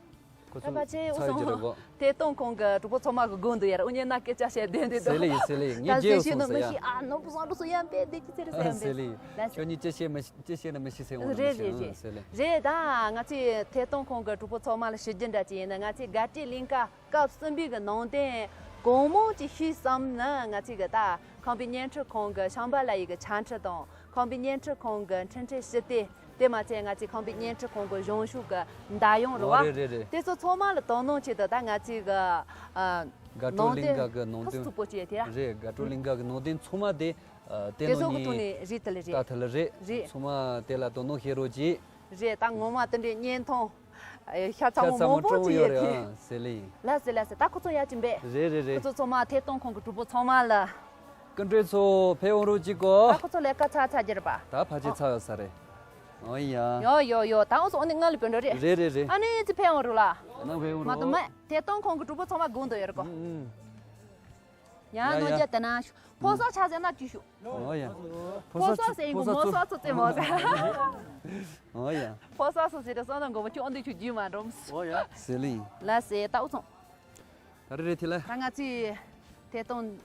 ཁོ་ཚོ་ཕ་ཕ་ཆེ་འུ་ཚོ་ཚང་ཡོད་ཀྱི་རེད་གོ། ཐད་གཏོང་ཁང་གི་གྲོགས་པོ་ཚང་མ་གི་སྒོ་འདུག་ཡར་འུ་གཉིས་ན་སྐད་ཆ་བཤད་བསྡད་འདུག་ཟེར་ལེ་ཡིན་ཟེར་ལེ་ཡིན། ངས་ད་རྗེས་ཟེར་ཡོང་ཤེས་ནོ་སོང་ཟེར་མི་ཡ། ཤེས་ཨ་ནོ་བུ་བཟང་འགྲོ་སོ་ཡ་བས་བསྡད་ཀྱི་ཚེ་རེད་ཟེར་ཡ་ཟེར་ལེ་ཡིན། ད་ཁྱོད་གཉིས་ཅི་བཤད་མི་ཅི་བཤད་ན་མི་ཤེས་ཟེར་འོང་ན་མི་ཤེས་ཨ་ཟེར་ལེ། རེད་ད་ང་ཚོས་ཐད་གཏོང་ཁང་གི་གྲོགས་པོ་ཚང་མ་ལ་ཞུ་རྒྱུ་འདྲ་ཅིག་ཡིན་ན་ང་ཚོས་དགའ་སྤྲོའི་གླིང་ག་སྐབས་གསུམ་པའི་གི་ནང་དོན་གང་མང་ཅིག་ཤེས་བསམ་ན་ང་ཚོས་གི་ད་ཁམས་པའི་བརྙན་འཕྲིན་ཁང་གི་ཤམ་བྷ་ལ་ཡི་གི་འཆད་ཁྲིད་དང་། ཁམས་པའི་བརྙན་འཕྲིན་ཁང་གི་འཕྲིན་ཕྲན་ཞུ་སྟེ། དེ་མ་ཚད་ང་ཚོའི་ཁམས་པའི་བརྙན་འཕྲིན་ཁང་གི་གཞུང་ཞུགས་ཀྱི་མདའ་ཡོང་རུ་ཨོ་བ། རེད་རེད་རེད། དེ་ཚོ་ཚང་མ་ལ་དོ་སྣང་ཆེད་དུ་ད་ང་ཚོའི་གི་ཨ། དགའ་སྤྲོ་གླིང་ག་གི་ནང་ནང་དོན་དོན་ཕུ་སུ་པོ་ཅེ་དེ་ར། རེད། དགའ་སྤྲོ་གླིང་ག་གི་ནང་དོན་ཚང་མ་དེ་ཨ། དེ་དེ་ནང་ཚོ་གི་ནས་ཐོག་ནས་རེད་དེ་ལ་རེད། ད་དེ་ལ་རེད། རེད། ཚང་མ་དེ་ལ་དོ་སྣང་བྱེད་རོགས་གྱིས། རེད། ད་ངོ་མ་དེ་འདྲའི་བརྙན་ཐུང་ཤ་ཚ་མོ་མང་པོ་ཅིག་ཡོད་དེ། ཟེར་ལེ་ཡིན། ལ་ཟེ་ལ་ཟེ། ད་ཁོ་ཚོ་ཡ་ཅིན་པས། རེད་རེད་རེད། ཁོ་ཚོ་ཚང་མ་ཐད་གཏོང་ཁང་གི་གྲོགས་པོ་ཚང་མ་ལ། སྐུ་མགྲོན་ཚོ་ཕེབས་འོང་རོགས་གྱིས་གོ། ད་ཁོ་ཚོ་ལས་ཀ་ཚར་ཚར་རྒྱུ་རེད་པ། ད་ཕལ་ཆེར་ཚར་ཡོད་ས་རེད། ཨོ་ཡ། ཡོ་ཡོ་ཡོ། ད་འོ་སོང་ཨ་ནི་ང་ལ་བོད་འགྲོ་རེད། རེད་རེད་རེད། ཨ་ནི་ཅི་ཕེབས་འོང་རོགས་ལ། ནང་ཕེབས་འོང་མ་གཏོགས་རོགས། མེད་ཐད་གཏོང་ཁང་གི་གྲོགས་པོ་ཚང་མ་དགོངས་དོན་ཡོད་རེད་གོ། ཨུ་ཨུ། ཡ་ཡ་ཡ། ཡ་ཡ། ནོར་རྒྱ་དེ་ན་ཤོག་ཕོ་གསར་ཆ་ཟེར་ན་ཅི་ཤོག་ཨོ་ཡ། ཕོ་ཕོ་གསར་གསར་ཟེར་ཡིན་གོ་ཕོ་མོ་གསར་གསར་ཚོ་ཚེ་མོ་ཟེར། ཨོ་ཡ། ཕོ་གསར་གསར་ཟེར་ཏེ་བསམ་ན་མགོན་པོ་ཁྱོད་འདི་ཆུ་རྒྱུས་མ་འགྲོམ། ཨོ་ཡ། ཟེར་ལིང་། ལ་ཟེར་ད་འུ་ཚོང་། ད་རེ་རེ་ཐི་ལ། ད་ང་ཚོས་ཐད་གཏོང་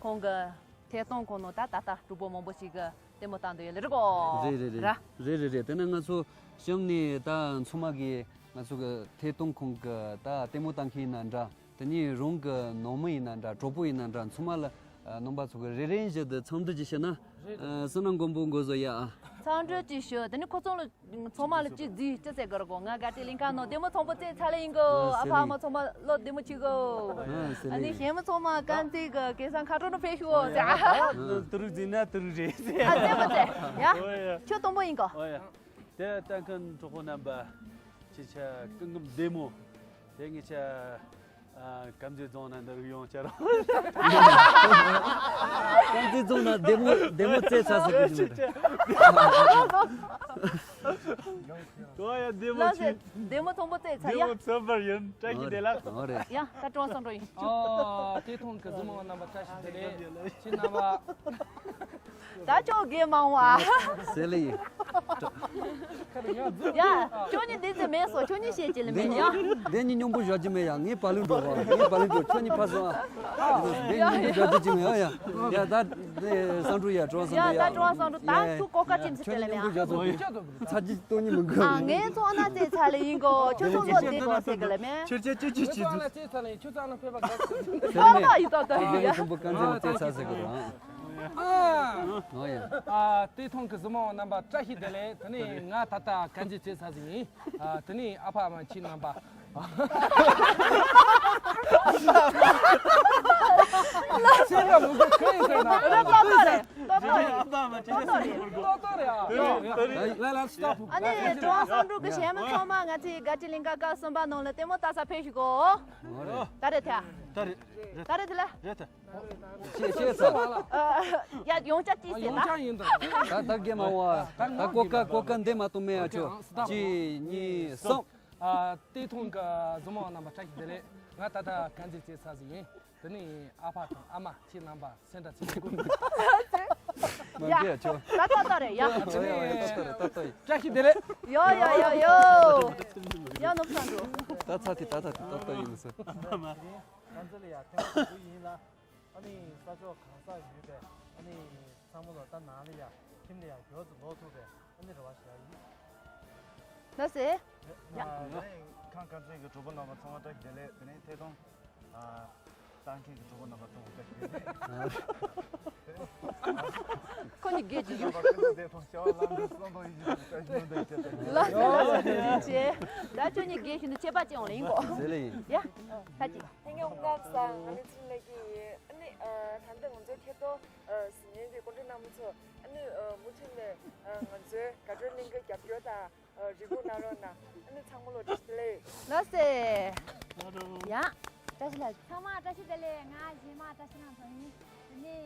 ཁོང་གི་ཐད་གཏོང་ཁོང་ནོ་ད་ད་ལྟ་གྲོགས་པོ་མང་པོ་ཞིག་གི་ལྟད་མོ་ལྟ་འདོད་ཡོད་ལེ་རེད་གོ་རེད་རེད་རེད། ར། རེད་རེད་རེད། དེ་ན་ང་ཚོ་གཤམ་ནས་ད་ཚང་མ་གི་ང་ཚོ་གི་ཐད་གཏོང་ཁོང་གི་ད་ལྟད་མོ་ལྟ་མཁན་ཡིན་ན་འདྲ། དེ་ནས་རང་གི་ནང་མི་ཡིན་ན་འདྲ། གྲོགས་པོ་ཡིན་ན་འདྲ། ཚང་མ་ལ་ཨ་རྣམ་པ་ཚོ་གི་རེ་རེ་བཞིན་དུ་འཚམས་འདྲི་ཅིག་ཞུ་ན། ཨ་བསོད་ནམས་མགོན་པོ་མགོ་བཟོ་ཡ་ཨ། འཚམས་འདྲི་ཅིག་ཞུ། དེ་ནས་ཁོ་ཚོ་ལ་ཚང་མ་ལ་ཅིག་རྫིས་ཅི་ཟེར་གི་རེད་གོ་ང་དགའ་སྤྲོའི་གླིང་ཁ་ནང་ལྟད་མོ་ཚོང་པ་བཙལ་ཚར་ལེ་ཡིན་གོ་ཨ་ཨ་ཕ་ཨ་ཟེར་མ་ཚང་མ་ལོ་བདེ་མོ་བྱེད་གོ་ཨ་ཟེར་ཨ་ལེ་ནི་ཡིན། གཞན་མ་ཚང་མ་དཀར་མཛེས་གི་སྐལ་བཟང་ཁ་དྲོ་ནང་ཕེབས་ཤོག་ཨོ་ཟེར་ཡ། ཨ། དུ་རུག་རྫིས་ན་དུ་རུག་རེད་ཟེར། ཨ་ཙེ་མ་ཙེ། ཡ། ཨོ་ཡ། ཁྱོད་དང་པོ་ཡིན་གོ་ཨོ་ཡ། དེ་ལྟ་མཁན་གྲོགས་པོ་རྣམ་པ། ཁྱེད་ཆ་སྐུ་ངམ་བདེ་མོ། དེ་ངེད་ཆ། ཨ། དཀར་མཛེས་རྫོང་ན་འདིར་ཡོང་བཅར་རོགས། དཀར་མཛེས་རྫོང་ན་བདེ་མོ་བདེ་མོ་བཙལ་ཚར་ཟེར་གི་ཡིན། ཏོ་ཡ་བདེ་མོ་ལགས་སེ། ཆེ། བདེ་མོ་མཐོན་པོ་བཙལ་ཚར་ཡ། བདེ་མོ་མཐོན་པོ་ཡིན། བཀྲ་ཤིས་བདེ་ལེགས། ཨོ་རེད། ཡ་ད་ཀྲོང་སང་འགྲོ་ཡིན། ཨོ་ཐད་གཏོང་གི་གཟིགས་མོ་བ་རྣམ་པ་བཀྲ་ཤིས་བདེ་ལེགས། ཁྱེད་རྣམ་པ། ད་ཅོག་གེ་མང་བ། ཟེར་ལེ་ཡིན། ཡ། ཁྱོད་གཉིས་འདི་ཚེ་མེད་སོ། ཁྱོད་གཉིས་བཤད་ཅི་ལེ་མེད་ཡ། འདི་གཉིས་སྙོམས་པོ་བཞག་རྒྱུ་མེད་ཡ། ངས་བ་ལུན་འགྲོ་བ། ངས་བ་ལུན་འགྲོ། ཁྱོད་གཉིས་ཕར་སོང་ཨ། འདི་གཉིས་སྙོམས་པོ་བཞག་རྒྱུ་ཅི་མེད་ཡ་ཡ། ཡ་ད་འདི་སང་ཕྲུག་ཡ་ཀྲོང་སང་ཡ་ད་ཀྲོང་སང་ད་ཁྱོད་ཀོ་ཀ་ཅིམ་སི་ཁྱོད་དེ་ལེ་གཉིས་མེད་སྙོམས་པོ་ཡ། བཞག་སོ། ཚ་རྒྱུ་སྟོང་ཉིད་མི་དགོས། ཨ་ངས་ཚོང་ན་ཚེ་ཚ་ལེ་ཡིན་གོ་ཁྱོད་ཚོ་ལོ་བདེ་ནོ་ཟེར་གི་ལེ་མེད། ཁྱོད་ཚོ་ན་ཚེ་ཚ་ལེ་ཁྱོད་ཚོ་ན་ཕེབས་པ་དགའ་ཚོད། ཟེར་ལེ་མེད། ཏོག་ཏོག་ཡིན་ཏོག་ཏོག་ཡིན་ཡ། ཁྱོད་ཚོ་ཀན་ཚེ་ཚེ་ཚ་ཟེར་གི་རང་། ཨ། ཨོ་ཡ། ཨ། ཐད་གཏོང་གི་གཟིགས་མོ་བ་རྣམ་པ་བཀྲ་ཤིས་བདེ་ལེགས། དེ་ནས་ང་ད་ལྟ་དཀར་མཛེས་བཙལ་ཚར་ཟིན་ཡིན། ཨ། དེ་ནས་ཨ་ཕ་ཨ་མ་ཁྱེད་རྣམ་པ། ལགས་སེ། ཚེ་རབས་མི་དགོས་ཁོ་ཡིན་ཟེར་ན། རེད་ཏོག་ཏོག་རེད། ཏོག་ཏོག་རེད། ཏོག་ཏོག་རེད། ཏོག་ཏོག་རེད་ཨ། ལ་ལ་སི་ཊོབ། ཨ་ནི་ཀྲོང་སང་འབྲུག་གི་གཞས་མ་ཚང་མ་ང་ཚོའི་དགའ་སྤྲོའི་གླིང་ག་སྐབས་གསུམ་པ་ནང་ལ་ལྟད་མོ་ལྟ་ས་ཕེབས་ཤིག་གོ་ད་རེད་ཐལ། ད་རེད། ད་རེད་ཐལ། རེད་ཐལ། ཤེས་ཤེས་ཚར། ཡ་ཡོང་ཆ་ཅི་ཟེར་ན། ད་ད་གེ་མ་བ། ད་ཀོ་ཀ་ཀོ་ཀ་འདེ་མ་གཏོང་མེད་ཡ་ཆོ། གཅིག་གཉིས་གསུམ། ཨ། ཐད་གཏོང་གི་གཟིགས་མོ་བ་རྣམ་པ་བཀྲ་ཤིས་བདེ་ལེགས། ང་ད་ལྟ་དཀར་མཛེས་བཙལ་ཚར་ཟིན་ཡིན། དེ་ནས་ཨ་ཕ་དང་ཨ་མ་ཁྱེད་རྣམ་པ་སེམས་ཁྲལ་བྱེད་དགོས། མ་ཡ། འདི་ཡ་ཆོ། ད་ད་ད་རེད་ཡ། ཨ་ནི་ད་ད་ད་ཡིན། བཀྲ་ཤིས་བདེ་ལེགས། ཡོ་ཡོ་ཡོ་ཡོ། ཡ་ནུབ་སང་འགྲོ། ད་ཚ་དེ་ད་ད་དེ་ད་ད་ཡིན་ས། ང་ཚོ་ལ་ཡ་ཐེངས་མ་དུ་ཡིན་ལ། ཨ་ནི་ས་ཕྱོགས་གང་སར་ཡོད་པའི་ཨ་ནི་ཚང་མ་ལ་ད་ནང་ལ་ཡ་ཁྱིམ་ལ་ཡ་མགྱོགས་ཙམ་ལོག་ཐུབ་པའི་ཨ་ནི་རེ་བ་ཞུ་ཡ་ཡིན། ལགས་སེ། ཡ། ང་ཁང་ཁ་ཚན་གྱི་གྲོགས་པོ་རྣམ་པ་ཚང་མ་བཀྲ་ཤིས་བདེ་ལེགས། དེ་ནས་ཐད་གཏོང་ལྟ་མཁན་གྱི་གྲོགས་པོ་རྣམ་པ་ཚང་མ་བཀྲ་ཤིས་བདེ་ལེགས། ཁོ་གཉིས་དགེ་ཅིག་ཡོད། ལགས་སེ་ལགས་སེ་ཐུགས་རྗེ་ཆེ། ད་ཁྱོད་གཉིས་དགེ་ཞིག་འདུག་ཆད་པ་ཅིག་ཡོང་ལེ་ཡིན་གོ་ཟེར་ལེ་ཡིན། ཡ། ད་ཅིག་ཐེངས་ཡོང་སྐབས་སུ་ང་ནི་ཚུར་ལེགས་ཀྱི་ཡིན། ཨ་ནི་ད་ལྟ་ང་ཚོའི་ཐད་གཏོང་གཟིགས་མཁན་གྱི་སྐུ་མགྲོན་རྣམ་པ་ཚོ་ཨ་ནི་མུ་མཐུད་ནས་ང་ཚོའི་དགའ་སྤྲོའི་གླིང་ག་རྒྱབ་སྐྱོར་དང་། རེ་སྒུག་གནང་རོགས་གནང་། ཨ་ནི་ཚང་མ་ལོ་བཀྲ་ཤིས་བདེ་ལེགས། ལགས་སེ། ཡ། བཀྲ་ཤིས་ལགས། ཚང་མ་བཀྲ་ཤིས་བདེ་ལེགས། ང་གཞས་མ་བཀྲ་ཤིས་ལྷ་མཚོ་ཡིན། དེ་ནས་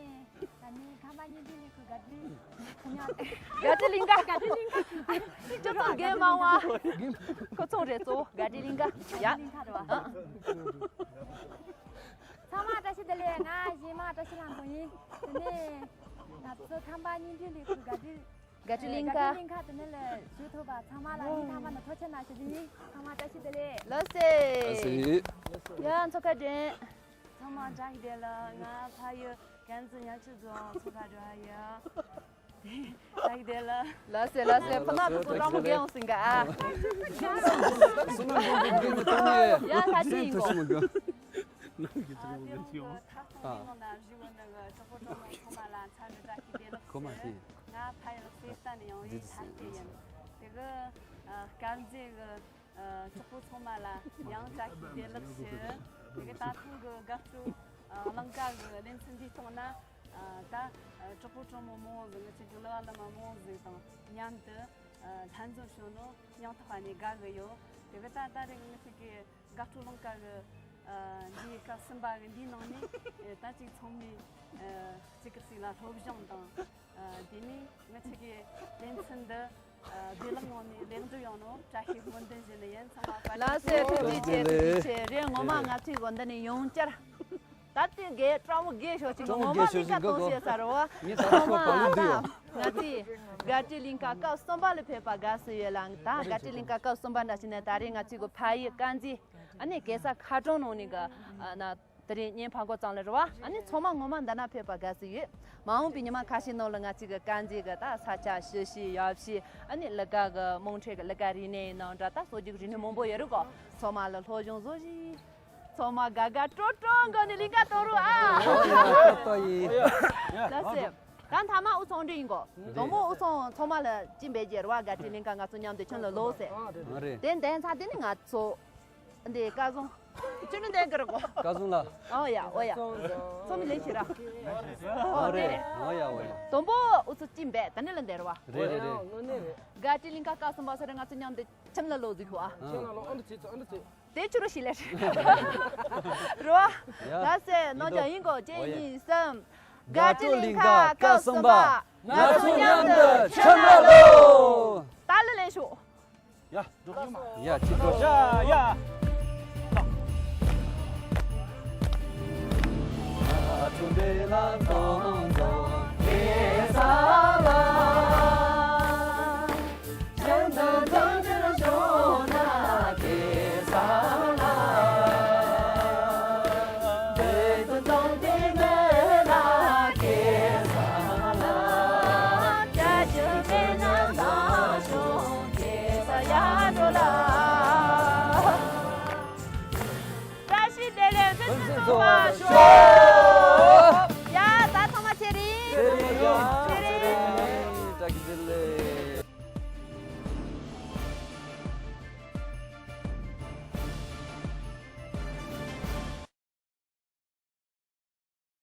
ད་ནི་ཁམས་པ་བརྙན་འཕྲིན་ལས་ཁུངས་དགའ་སྤྲོའི་དགའ་སྤྲོའི་གླིང་ག་དགའ་སྤྲོའི་གླིང་ག་ཁྱོད་ཚོ་འགན་མང་བ། ཁོ་ཚོ་རེད་གཙོ་བོ་དགའ་སྤྲོའི་གླིང་ག་ཡ། གླིང་ག་རེད་བ། ཚང་མ་བཀྲ་ཤིས་བདེ་ལེགས། ང་གཞས་མ་བཀྲ་ཤིས་ལྷ་མཚོ་ཡིན། དེ་ནས་ང་ཚོ་ཁམས་པ་བརྙན་འཕྲིན་ལས་ཁུངས་དགའ་སྤྲོའི། དགའ་སྤྲོའི་གླིང་ག་དགའ་སྤྲོའི་གླིང་ག་དེ་ནས་ལ་ཞུ་ཐུབ་པ་ཚང་མ་ལ་ངས་ཐ་མ་ན་ཐུགས་རྗེ་ཆེ་ཞུ་རྒྱུ་ཡིན། ཚང་མ་བཀྲ་ཤིས་བདེ་ལེགས། ལགས་སེ། ལགས་སེ། ཡ་མཚོ་ཁ་དྲན། ཚང་མ་བཀྲ་ཤིས་བདེ་ལེགས། ང་ཕ་ཡུལ་དཀར་མཛེས་ཉག་ཆུ་རྫོང་མཚོ་ཁ་དྲན་ཡ། བཀྲ་ཤིས་བདེ་ལེགས། ལགས་སེ་ལགས་སེ། ཕུ་ན་ཕུ་ཚོ་ལ་མོ་རྒན་ཡོང་སྲིད་ག་ཨ། སུ་ན་མགོན་པོ་རྒན་ནི་ཏོ་ནི། ཡ་ད་ཅི་ཡིན་གོ་ནང་གི་ཨ། ཚང་མ་ལ་ཚ་ནི་བཀྲ་ཤིས་བདེ་ལེགས་ཞུ། ང་ཕ་ཡུལ་སེ་སྟ་ནས་ཡང་བའི་ཐ་སྐད་ཡིན། དེ་གི་དཀར་མཛེས་གི་གྲོགས་པོ་ཚང་མ་ལ་ཡང་བཀྲ་ཤིས་བདེ་ལེགས་ཞུ། དེ་གི་ད་ཐེངས་གི་དགའ་སྤྲོ་གླིང་ག་གི་ལེ་ཚན་འདིའི་སྟེང་ན་ད་གྲོགས་པོ་གྲོགས་མོ་མང་ཟིག་ང་ཚོའི་གི་གླུ་བ་གླུ་མ་མང་ཟིག་དང་མཉམ་དུ་ལྷན་འཛོམས་བྱུང་ནོ་སྙིང་ཐག་པ་ནས་དགའ་གི་ཡོད། དེ་གི་ད་ད་རེས་ང་ཚོའི་གི་དགའ་སྤྲོ་གླིང་ག་གི་འདིའི་སྐབས་གསུམ་པ་གི་འདིའི་ནང་ནས་ད་ཅིག་ཚང་མས་གཅིག་གི་གཅིག་ལ་སློབ་སྦྱོང་དང་། དེ་ནས་ང་ཚོ་གི་ལེ་ཚན་འདི་བདེ་བླག་ངང་ནས་ལེགས་འགྲུབ་ཡོང་ནོ་བཀྲ་ཤིས་སྨོན་འདུན་ཞུ་ནི་ཡིན། ཚང་མ་བཀའ་དྲིན་ཆེ། ལགས་སེ། ཐུགས་རྗེ་ཆེ། ཐུགས་རྗེ་ཆེ། རེད་ངོ་མ་ང་ཚོའི་གོ་འདི་ནས་ཡང་བསྐྱར་ད་ ད་དེ་གས་སྤྲང་མོ་རྒས་ཤོག་ཅིག་སྤྲང་མོ་ངོ་མ་རྒས་ཤོག་ཅིག་ག་ག་བཤད་ས་རེད་བ། ངས་ད་ཚོད་པ་ལུག་འདི་ཡོད། ང་ཚོས་དགའ་སྤྲོའི་གླིང་ག་སྐབས་གསུམ་པ་ལ་ཕེབས་པ་དགའ་བསུ་ཡོད་ལ། ད་དགའ་སྤྲོའི་གླིང་ག་སྐབས་གསུམ་པ་འདྲ་ཞིག་ནས་ད་རེས་ང་ཚོའི་གི་ཕ་ཡུལ་དཀར་མཛེས་ཨ་ནི་གེ་སར་མཁར་གྲོང་ནང་ནས་གི་ཨ་ན། དེ་རིང་བརྙན་ཕབ་འགོ་བརྩམས་ལ་རེད་བ། ཨ་ནི་ཚང་མ་ངོ་མ་འདི་ན་ཕེབས་པ་དགའ་བསུ་ཡོད། མ་འོངས་པའི་ཉི་མ་ཁ་ཤས་ནང་ལ་ང་ཚོའི་གི་དཀར་མཛེས་གི་ད་ས་ཆ་ཞི་ཞི་ཡག་ཞི་ཨ་ནི་ལི་ཀ་གི་དམངས་ཁྲོད་གི་ལི་ཀ་རིག་གནས་ཡིན་ནམ་འདྲ་ད་སྲོལ་རྒྱུན་རིག་གནས་མང་པོ་ཡོད་རེད་གོ། ཚང་མ་ལ་སློབ་སྦྱོང་བཟོ་ཞིག་ཚང་མ་དགའ་དགའ་སྤྲོ་སྤྲོ་འགོ་ནས་གླིང་ག་གཏོང་རོགས་ཨ། ལགས་སེ། ད་མཐའ་མ་དབུ་ཚང་འདྲི་ཡིན་གོ། དང་པོ་དབུ་ཚང་ཚང་མ་ལ་ཅི་འབད་རྒྱུ་རེད་བ། དགའ་སྤྲོའི་གླིང་ག་ང་ཚོ་མཉམ་དུ་ཁྱིམ་ལ་ལོག་ཟེར། ཨ་རེད། དེ་འདན་ཚ་དེ་ནི་ང་ཚོ། འདི་སྐལ་བཟང་། ཅི་ནི་འདན་གི་རེད་གོ། སྐལ་བཟང་ལ། ཨོ་ཡ་ཨོ་ཡ། ཚོ་མི་ལེན་ཤི་ར། ཨོ་ཨོ་དེ་རེད། རེད། ཨོ་ཡ་ཨོ་ཡ། དང་པོ་དབུ་ཚང་ཅི་འབད་ད་ནི་ལ་འདན་རེད་བ། རེད་རེད་རེད། དངོས་གནས་རེད། དགའ་སྤྲོའི་གླིང་ག་སྐབས་གསུམ་པ་སོ་རེད་ང་ཚོ་མཉམ་དུ་ཁྱིམ་ལ་ལོག་ཟིག་ཧུ་ཨ། ཁྱིམ་ལ་ལོག་ཨ་འདྲ་བྱེད་ཚོ་ཨ་འདྲ་བྱེད། དེ་ཆུ་རུ་ཞིག་ལས་རེད། རོ། ཡ། ད་སེ་ནོ་ཡིན་ཀྱང་ཡིན་གོ་གཅིག་གཉིས་གསུམ། དགའ་སྤྲོའི་གླིང་ག་སྐབས་གསུམ་པ། ང་ཚོ་མཉམ་དུ་ཁྱིམ་ལ་ལོག་ད་ལ་ལེན་ཤོག་ཡ། འགྲོ་གི་མ། ཡ་ཅི་འགྲོ། ཡ་ཡ། བཀྲ་ཤིས་བདེ་ལེགས། ཕུན་སུམ་ཚོགས་པ་ཤོག